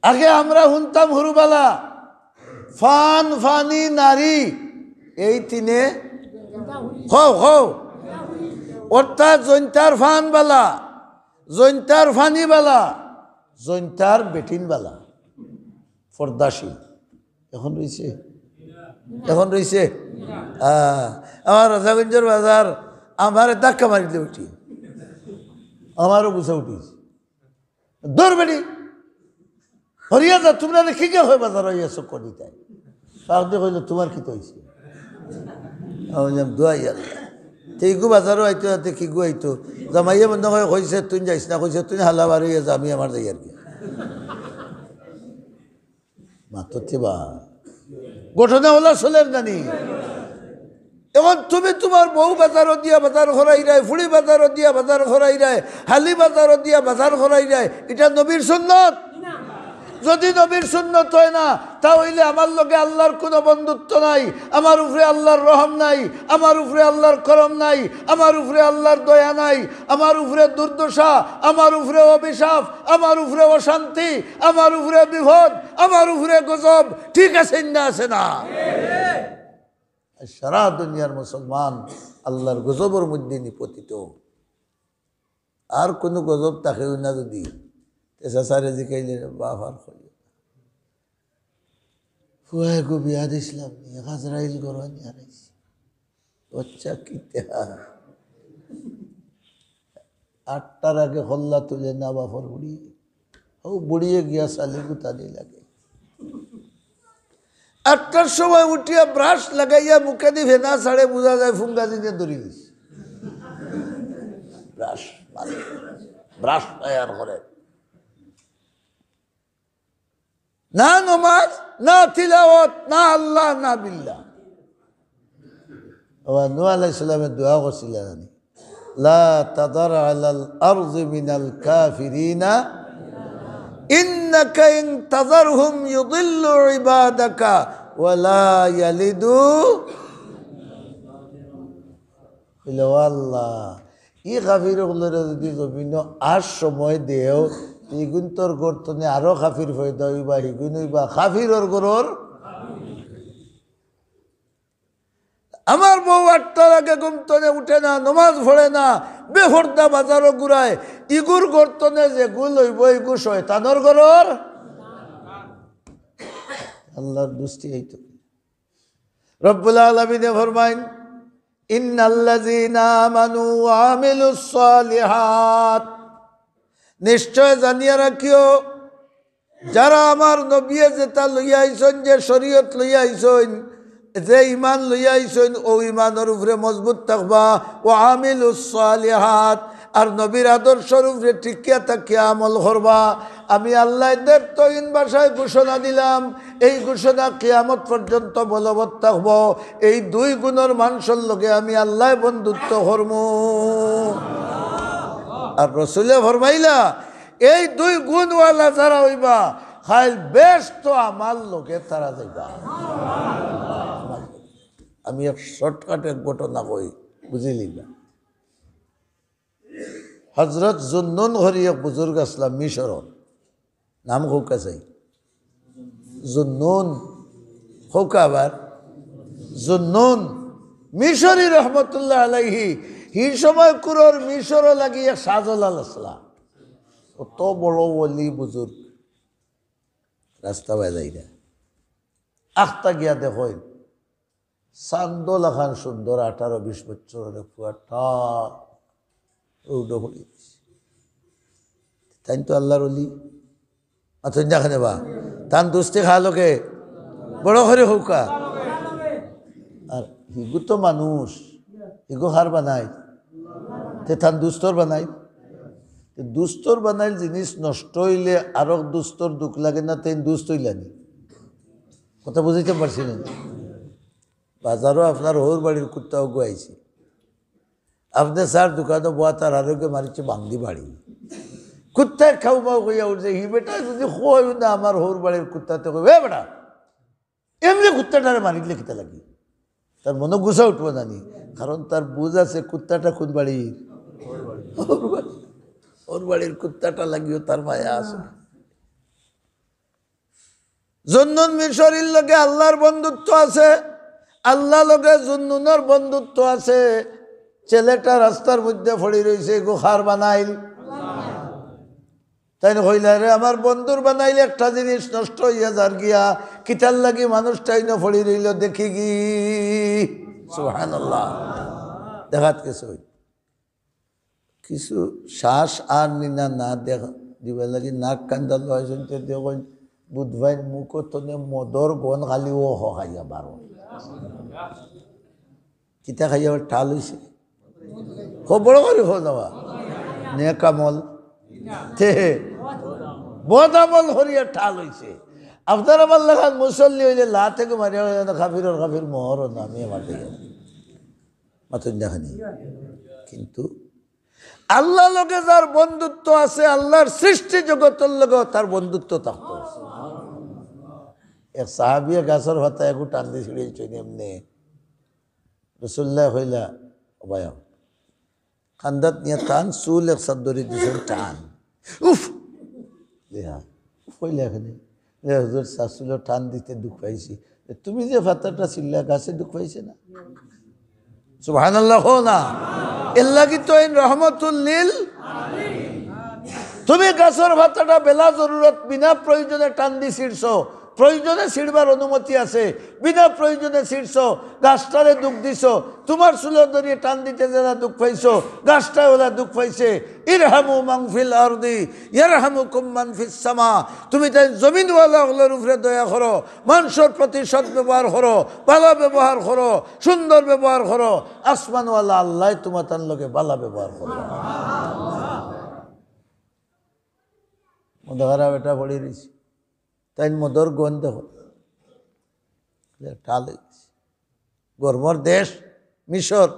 আগে আমরা হুনতাম হুরুবালা, ফান, ফানি, নারী, এই তিনে, হও, হও। অর্থাৎ জৈন্তার ফান বালা, জৈন্তার ফানি বালা, জৈন্তার বেটিন বালা। পর্দাশীল। এখন রইছে? এখন রইছে? আহ, আমার রাজাগঞ্জর বাজার, আমারে ধাক্কা মারি দিলে উঠি। আমারও বুঝা উঠিছে। দৌড় বেটি। হরিয়া যা, তুমরা রে কিগিয়া কয় বাজার অইয়া চক্কর দিতায়? পাকদি কইলো, "তুমার কিতা অইছে?" আমি কইলাম, "দোয়াই আল্লাহ।" তে ইগু বাজারো আইতো, তে কিগু আইতো? জামাইয়ে মনে কয় কইছে, "তুই যাইস না," কইছে, "তুই হালা বার অইয়া যা, আমি আমার যাই আর কি।" মাতো তে বা। ঘটনা অলা চলের না নি? এখন তুমি তুমার বউ বাজারো দিয়া বাজার করাইরায়, ফুড়ি বাজারো দিয়া বাজার করাইরায়, হালি বাজারো দিয়া বাজার করাইরায়, ইটা নবীর সুন্নত? যদি নবীর সুন্নত হয় না, তা হইলে আমার লগে আল্লাহর কোনো বন্ধুত্ব নাই, আমার উপরে আল্লাহর রহম নাই, আমার উপরে আল্লাহর করম নাই, আমার উপরে আল্লাহর দয়া নাই, আমার উপরে দুর্দশা, আমার উপরে অভিশাপ, আমার উপরে অশান্তি, আমার উপরে বিপদ, আমার উপরে গজব। ঠিক আছে না? আছে না? আর সারা দুনিয়ার মুসলমান আল্লাহর গজবর মধ্যে নিপতিত। আর কোনো গজব থাকেও না যদি, তে চাচারে জিকাইলে, "বাপ আর কইও না। ফুয়ায় গো বিয়া দিছিলাম নি, এক আজরাইল গরু আনি হারাইছি।" আচ্ছা, কিতা? আটটার আগে হল্লা তুলে না বাপর বুড়ি। ও বুড়িয়ে গিয়া শালি গুতানি লাগে। আটটার সময় উঠিয়া ব্রাশ লাগাইয়া মুখে দি ফেনা ছাড়ে, বুঝা যায় ফুঙ্গা দিনে দৌড়ি দিছে। ব্রাশ, মানে, ব্রাশ তৈয়ার করে। না নমাজ, না তিলাওয়াত, না আল্লাহ, না বিল্লাহ। আবার নূহ আলাইহিস সালামে দোয়া করছিলা জানি, "লা তাযার আলাল আরদি মিনাল কাফিরিনা, ইন্নাকা ইন তাযারহুম ইউদিল্লু ইবাদাকা ওয়া লা ইয়ালিদু।" কইলে, "ও আল্লাহ, ই কাফির অকলরে যদি জমিনো আর সময় দেও, ইগুন তোর গর্তনে আরো কাফির পয়দা হইবা, হিগুন হইবা কাফিরর গরর।" আমার বউ আটটার আগে ঘুম তনে উঠে না, নমাজ পড়ে না, বেপর্দা বাজারো ঘুরায়, ইগুর গর্তনে যে গুল হইব, ইগু শয়তানর গরর। আল্লাহর দুস্তি এই তো। রব্বুল আলামিনে ফরমাইন, "ইন্নাল্লাযীনা আমানু ওয়া আমিলুস সালিহাত।" নিশ্চয় জানিয়া রাখিও, যারা আমার নবিয়ে যেটা লইয়া আইছইন, যে শরীয়ত লইয়া আইছইন, যে ইমান লইয়া আইছইন, ও ইমানর উপরে মজবুত থাকবা। ওয়া আমিলুস সালিহাত, আর নবীর আদর্শর উপরে টিকিয়া থাকিয়া আমল করবা। আমি আল্লাহ এদের তৈন ভাষায় ঘোষণা দিলাম, এই ঘোষণা কিয়ামত পর্যন্ত বলবৎ থাকবো। এই দুই গুণর মানুষর লগে আমি আল্লাহ বন্ধুত্ব করমু। আর রসুলে ফরমাইলা, এই দুই গুণওয়ালা যারা হইবা, খাইল বেশ তো আমার লগে তারা যাইবা। আমি এক শর্টকাট এক ঘটনা কই, বুঝিলি না? হজরত জুন্নুন করি এক বুজুর্গ আসলাম মিশরর, নাম কউক্কা চাই, জুন্নুন, কউক্কা আবার, জুন্নুন মিশরি রহমতুল্লাহ আলাইহি। হি সময় কুরর মিশরও লাগি এক শাহজালাল আসলা, অত বড় ওলি বুজুর্গ। রাস্তা বায় যাইরা, আখতা গিয়া দেখইন, চান্দো লাখান সুন্দর আঠারো বিশ বছরর ফুয়াটা উডো পড়ি গেছে। তাইন তো আল্লাহর ওলি। আচ্ছা, দেখেন বা, তান দুস্তি খালো কে? বড় করি কউক্কা। আর হিগু তো মানুষ, হিগু কার বানাইল? তে তান দুস্তর বানাইল। তে দুস্তর বানাইল জিনিস নষ্ট হইলে আরক দুস্তর দুখ লাগে না, তাইন দুস্ত হইলা নি? কথা বুঝাইতাম পারছি না? বাজারো আপনার হউর বাড়ির কুত্তা ওগু আইছে। আপনে চার দোকানো বওয়া, তার আরোগ্যে মারিছে বান্দি বাড়ি। কুত্তায় খাউ মাউ কইয়া উঠছে, হি বেটা যদি কয় না আমার হউর বাড়ির কুত্তা, তে কইব, "এ বেটা, এমনে কুত্তাটারে মারিলে কিতা লাগি?" তার মনো গুসা উঠবো না নি, কারণ তার বুঝ আছে কুত্তাটা কোন বাড়ির। হউর বাড়ির কুত্তাটা লাগিও তার মায়া আছে। জুন্নুন মিশরির লগে আল্লাহর বন্ধুত্ব আছে, আল্লাহ লগে জুন্নুনর বন্ধুত্ব আছে। ছেলেটা রাস্তার মধ্যে পড়ি রইছে, ইগু কার বানাইল? তাইন কইলা, "রে, আমার বন্ধুর বানাইল একটা জিনিস নষ্ট হইয়া যার গিয়া, কিতার লাগি মানুষটা ইনো পড়ি রইল, দেখি গি।" সুবহানাল্লাহ। দেখাত কিছু হইল। কিছু শ্বাস আর নিনা না দেখ-, দিবার লাগি নাক কান্দা লয় শুনতে দেখইন, বুধবাইন মুখ তনে মদর গন খালি ও হ খাইয়া বারো। কিতা খাইয়া আবার ঠাল হইছে? খুব বড় করি হো যাওয়া। নেক আমল। তে বদ আমল করিয়া ঠাল হইছে। আপনার আমার লাখান মুসল্লি হইলে লা থেকে মারিয়া হইলে না, কাফিরর কাফির মোহর না, আমি আমার দিকে। মাতুন দেখানি। কিন্তু আল্লাহর লগে যার বন্ধুত্ব আছে, আল্লাহর সৃষ্টি জগতর লগেও তার বন্ধুত্ব থাকতো। এক সাহাবিয়ে গাছর পাতা একটু টান দি ছিড়াইছইন এমনে। রাসূলুল্লাহ কইলা, "ও ভাই, কান্দাত নিয়া টান, চুল এক সাত ধরি দিছইন টান।" উফ! জি হ্যাঁ, উফ কইলা কেনে? "এ হুজুর, চাচুলো টান দিতে দুখ পাইছি।" "তুমি যে পাতাটা ছিড়লা, গাছে দুখ পাইছে না?" সুবহানাল্লাহ কও না। এর লাগি তো এইন রহমতুল লিল। তুমি গাছর পাতাটা বেলা জরুরত বিনা প্রয়োজনে টান দি ছিড়ছো, প্রয়োজনে ছিড়বার অনুমতি আছে, বিনা প্রয়োজনে ছিড়ছো, গাছটারে দুখ দিছো। তুমার চুলো ধরিয়া টান দিতে যেলা দুখ পাইছো, গাছটায় ওলা দুখ পাইছে। ইরহামু মান ফিল আরদি ইয়ারহামুকুম মান ফিস সামা। তুমি তাইন জমিনওয়ালা অকলর উপরে দয়া করো, মানষর প্রতি সৎ ব্যবহার করো, ভালা ব্যবহার করো, সুন্দর ব্যবহার করো। আসমানওয়ালা আল্লায় তুমাতান লগে ভালা ব্যবহার করো। মদ খারা বেটা পড়ি রইছে, তাইন মদর গন্ধ দেখো, টাল অই গেছে। গরমর দেশ মিশর,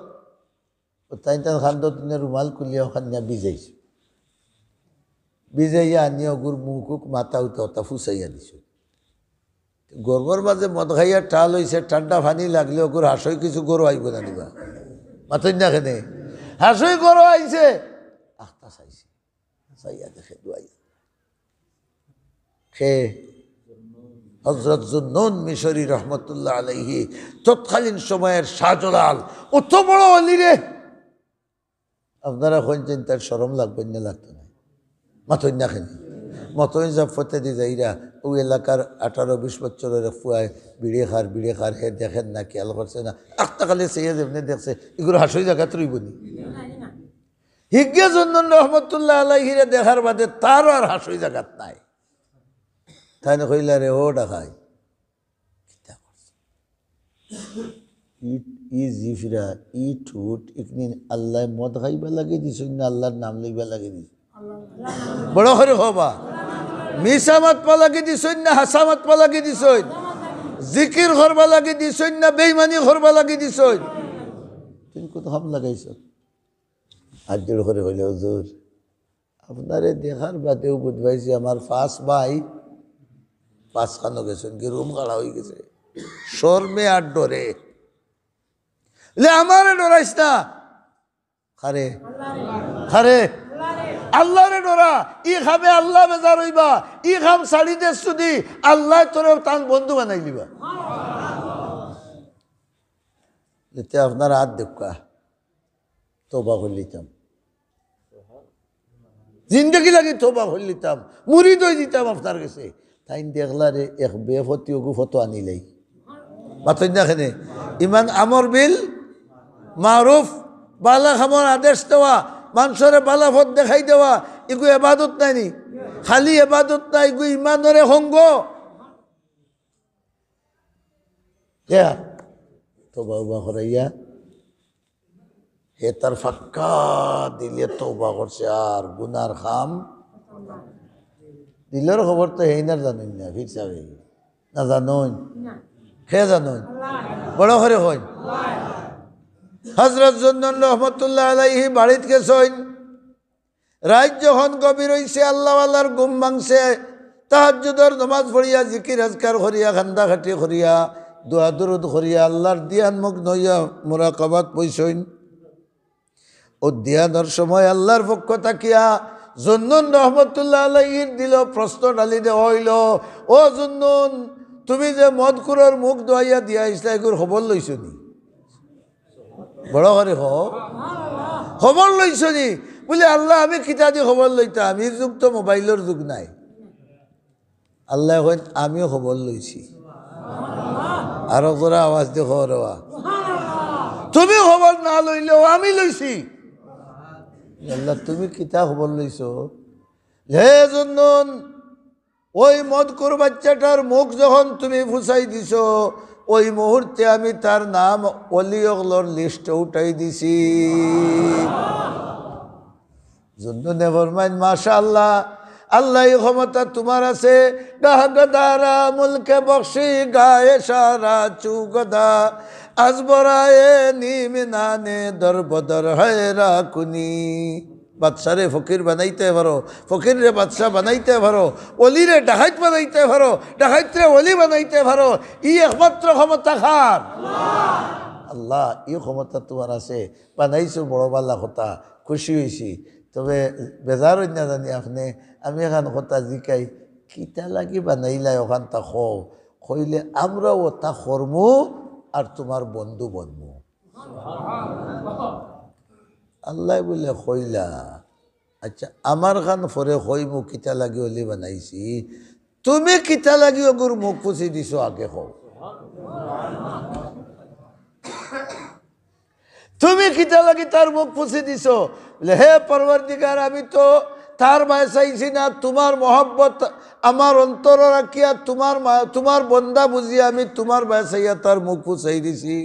ও তাইন তান কান্দো তিনে রুমাল খুলিয়া ওখান নিয়া ভিজাইছে। ভিজাইয়া আনিয়া ওগুর মুখ উখ মাথা উতা উতা ফুসাইয়া দিছে। গরমর মাঝে মদ খাইয়া টাল অইছে, ঠান্ডা পানি লাগলে ওগুর হাসই কিছু গরো আইবো না নিবা। মাতইন না কেনে? হাসই গরো আইছে। আখতা চাইছে। চাইয়া দেখে দুয়াই। খে? হযরত জুন্নুন মিশরি রহমতুল্লাহ আলাইহি, তৎকালীন সময়ের শাহজালাল, অত বড় অলি রে। আপনারা কইন যে তার শরম লাগবো না, লাগতো না? মাতইন না কেনে? মতইন সাব ফতে দি যাইরা, ও এলাকার আঠারো বিশ বছরের এক ফুয়ায় বিড়ি খার, বিড়ি খার, হে দেখের না, খেয়াল করছে না। আখতা খালি চাইয়া যেমনে দেখছে, ইগুর হাসই জাগাত রইবো নি? হিগে জুন্নুন রহমতুল্লাহ আলাইহিরে দেখার বাদে তারও আর হাসই জাগাত নাই। তাইন কইলা, "রে ও ডাকাই, কিতা করছো? ই, ই জিফরা, ই ঠুট, ইকনিন আল্লায় মদ খাইবা লাগি দিছইন না আল্লাহর নাম লইবা লাগি দিছইন?" বড় করি কবা। মিছা মাতবা লাগি দিছইন না হাছা মাতবা লাগি দিছইন? জিকির করবা লাগি দিছইন না বেইমানি করবা লাগি দিছইন? তুমি কত খাম লাগাইছো? আর জোর করি কইলা, "হুজুর, আপনারে দেখার বাদেউ বুঝ পাইছি আমার পাঁচ ভাই পাঁচ খানো গেছইন, কি রুম খাড়া অই গেছে, শরমে আর ডরে।" বলে, "আমারে ডরাইস না।" কারে? কারে? আল্লাহরে ডরা। ই খামে আল্লাহ বেজার অইবা। ই খাম ছাড়ি দেস যদি, আল্লায় তোরে তান বন্ধু বানাই লিবা। এতে আপনার হাত দেখবা। তওবা করিলিতাম। জিন্দেগি লাগি তওবা করিলিতাম। মুরিদ অই যিতাম আপনার গেছে। তাইন দেখলা রে, এক বেফতি ওগু ফতো আনিলাই। মাতইন না কেনে? ইমান আমর বিল মারুফ, বালা কামর আদেশ দেওয়া, মানষরে বালা পথ দেখাই দেওয়া, ইগু এবাদত নায় নি? খালি এবাদত নায়, ইগু ইমানর এক অঙ্গ। ইয়া, তওবা উবা করাইয়া, হে তার ফাক্কা দিলে তওবা করছে আর গুনার কাম। দিলর খবর তো হেইন আর জানইন না, ফির সাবে। না জানইন? না। কে জানইন? আল্লাহ। বড় করি কইন। আল্লাহ। হযরত জুন্নুন রহমতুল্লাহ আলাইহি বাড়িত গেছইন। রাইত যখন গভীর অইছে, আল্লাহওয়ালার ঘুম ভাঙছে, তাহাজ্জুদর নমাজ পড়িয়া, জিকির আজকার করিয়া, কান্দাকাটি করিয়া, দোয়া দুরুদ করিয়া, আল্লাহর ধিয়ান মগ্ন অইয়া মুরাকাবাত বইছইন। ও ধিয়ানর সময় আল্লাহর পক্ষ থাকিয়া জুন্নুন রহমতুল্লাহ আলাইহির দিলো প্রশ্ন ঢালি দেওয়া অইলো, "ও জুন্নুন, তুমি যে মদখুরর মুখ ধুয়াইয়া দিয়া আইছলা, ইগুর খবর লইছো নি?" বড় করি কও। খবর লইছো নি? বলে, "আল্লাহ, আমি কিতা দি খবর লইতাম? ই যুগ তো মোবাইলর যুগ নায়।" আল্লায় কইন, "আমিও খবর লইছি।" আরো জোরে আওয়াজ দি কও রে বা। "তুমি খবর না লইলেও আমি লইছি।" আল্লাহ, তুমি কিতা খবর লইছো? হে জুন্নুন, ওই মদখুর বাচ্চাটার মুখ যখন তুমি ফুসাই দিছো, ওই মুহূর্তে আমি তার নাম অলি অকলর লিস্টে উঠাই দিছি। জুন্নুনে ফরমাইন, "মাশাআল্লাহ, আল্লাহ, এই ক্ষমতা তোমার আছে। গাহ গদারা মুলকে বখশি গায়ে সারা চু গদা, আজ বরায়ে নিম নানে দর বদর হয়রা কুনি।" বাদশারে ফকির বানাইতে পারো, ফকিররে বাদশা বানাইতে পারো, অলিরে ডাকাইত বানাইতে পারো, ডাকাইতরে অলি বানাইতে পারো। ই একমাত্র ক্ষমতা কার? আল্লাহ। ই ক্ষমতা তুমার আছে, বানাইছো, বড় বালা কথা, খুশি অইছি। তবে বেজার অইন না জানি আপনে, আমি এখান কথা জিকাই, কিতা লাগি বানাইলায় অখানতা কও, কইলে আমরাও অতা করমু আর তুমার বন্ধু বনমু। আল্লায় বুলে কইলা, আচ্ছা, আমার খান পরে কইমু কিতা লাগি অলি বানাইছি, তুমি কিতা লাগি অগুর মুখ ফুছি দিছো আগে কও। তুমি কিতা লাগি তার মুখ ফুছি দিছো? বুলে, হে পরওয়ারদিগার, আমি তো তার বায় চাইছি না, তুমার মহব্বত আমার অন্তরো রাখিয়া তুমার মা-, তুমার বন্দা বুঝিয়া আমি তুমার বায় চাইয়া তার মুখ ফুছাই দিছি।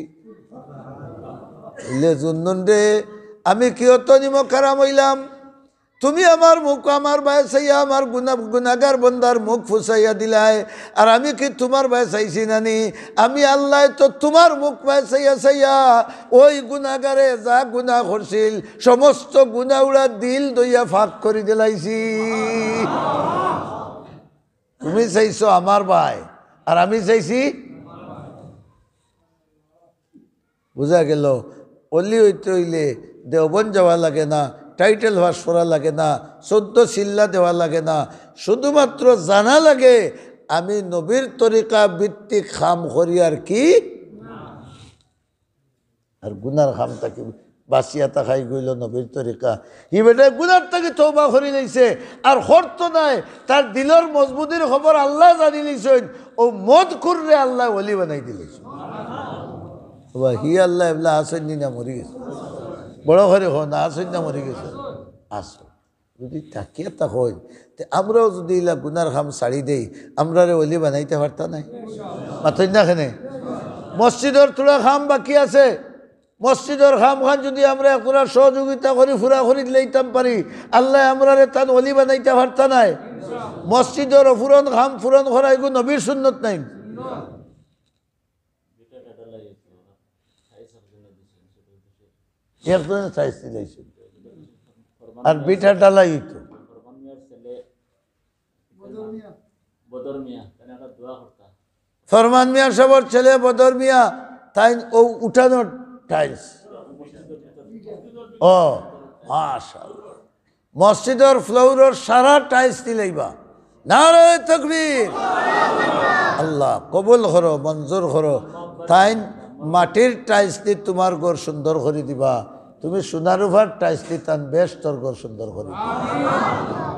বুলে, জুন্নুন রে, আমি কি অত নিমক হারাম অইলাম? তুমি আমার মুখ, আমার বায় চাইয়া আমার গুনা-, গুনাগার বন্দার মুখ ফুছাইয়া দিলায়, আর আমি কি তুমার বায় চাইছি না নি? আমি আল্লায় তো তুমার মুখ বায় চাইয়া চাইয়া ওই গুনাগারে যা গুনা করছিল, সমস্ত গুনা উড়া দিল দইয়া ফাঁক করি দিলাইছি। তুমি চাইছো আমার বায়, আর আমি চাইছি বুঝা গেল, অলি অইতে অইলে দেওবন্দ যাওয়া লাগে না, টাইটেল পাস করা লাগে না, চৌদ্দ চিল্লা দেওয়া লাগে না, শুধুমাত্র জানা লাগে আমি নবীর তরিকা ভিত্তিক কাম করি আর কি। আর গুনার কাম থাকি বাঁচিয়া থাকাই গইল নবীর তরিকা। হি বেটায় গুনার থাকি তওবা করি লইছে, আর করতো নায়। তার দিলর মজবুতির খবর আল্লায় জানি লইছইন, অউ মদখুররে আল্লায় অলি বানাই দিলাইছইন। বাবা, হি আল্লায় এবলা আছইন নি না মরি গেছে? বড় করি কও না, আছইন না মরি গেছে? আছইন। যুদি থাকিয়া থাকইন, তে আমরাও যুদি ইলা গুনার কাম ছাড়ি দেই, আমরারে অলি বানাইতা পারতা নায়? মাতইন না কেনে? মসজিদর থুড়া কাম বাকি আছে, মসজিদর কাম খান যুদি আমরা একটুরা সহযোগিতা করি, পুরা করি দিলাইতাম পারি, আল্লায় আমরারে তান অলি বানাইতা পারতা নায়? মসজিদর অপূরণ কাম পূরণ করা এগু নবীর সুন্নত নায়। একজনে টাইলস দিলাইছে, আর ভিটা ঢালাই অইতো। ফরমান মিয়া সাবর ছেলে বদর মিয়া, তাইন অউ উঠানোর টাইলস। ও, মাশাআল্লাহ। মসজিদর ফ্লোরর সারা টাইলস দিলাইবা। নারায়ে তাকবীর। আল্লাহ কবুল করো, মঞ্জুর করো। তাইন মাটির টাইলস দি তুমার ঘর সুন্দর করি দিবা, তুমি সোনা রুপার টাইলস দি তান বেহেস্তর ঘর সুন্দর করি দিবা।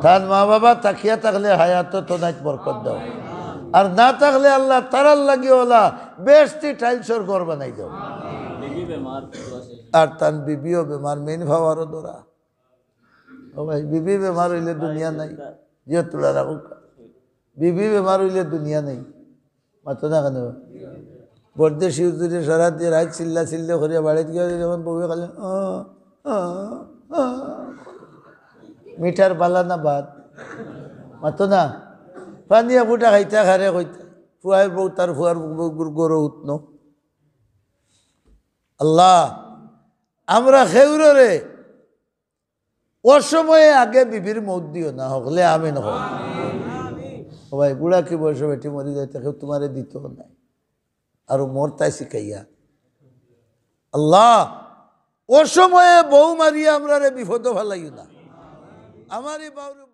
তান মা বাবা থাকিয়া থাকলে হায়াতো তো নাইত বরকত দাও, আর না থাকলে আল্লাহ তারার লাগি ওলা বেহেস্তি টাইলসর ঘর বানাই দাও। আর তান বিবিও বেমার, মেইন পাওয়ারও ধরা। ও ভাই, বিবি বেমার অইলে দুনিয়া নাই। জিও তুলা রাখুক। বিবি বেমার অইলে দুনিয়া নাই। মাতো না কেনে? পরদেশি হুজুরে সারা দিয়া রাইত চিল্লা চিল্লি করিয়া বাড়িত গিয়া যখন বউয়ে খালি, আ, আ, আ, মিঠার বালা না ভাত? মাতো না। পানিয়া ফুটা খাইতা খারে কইতা। ফুয়ায় বউ তার ফুয়ার বউ গরু উঠনো। আল্লাহ, আমরা খেউররে অসময়ে আগে বিবির মউত দিও না, হকলে আমিন কও। ও ভাই, বুড়া কি বয়সে বেটি মরি যাইতে কেউ তুমারে দিত নাই। আর মরতায় শিখাইয়া। আল্লাহ, অসময়ে বউ মারিয়া আমরারে বিপদো ফালাইও না। আমার এই বাউরে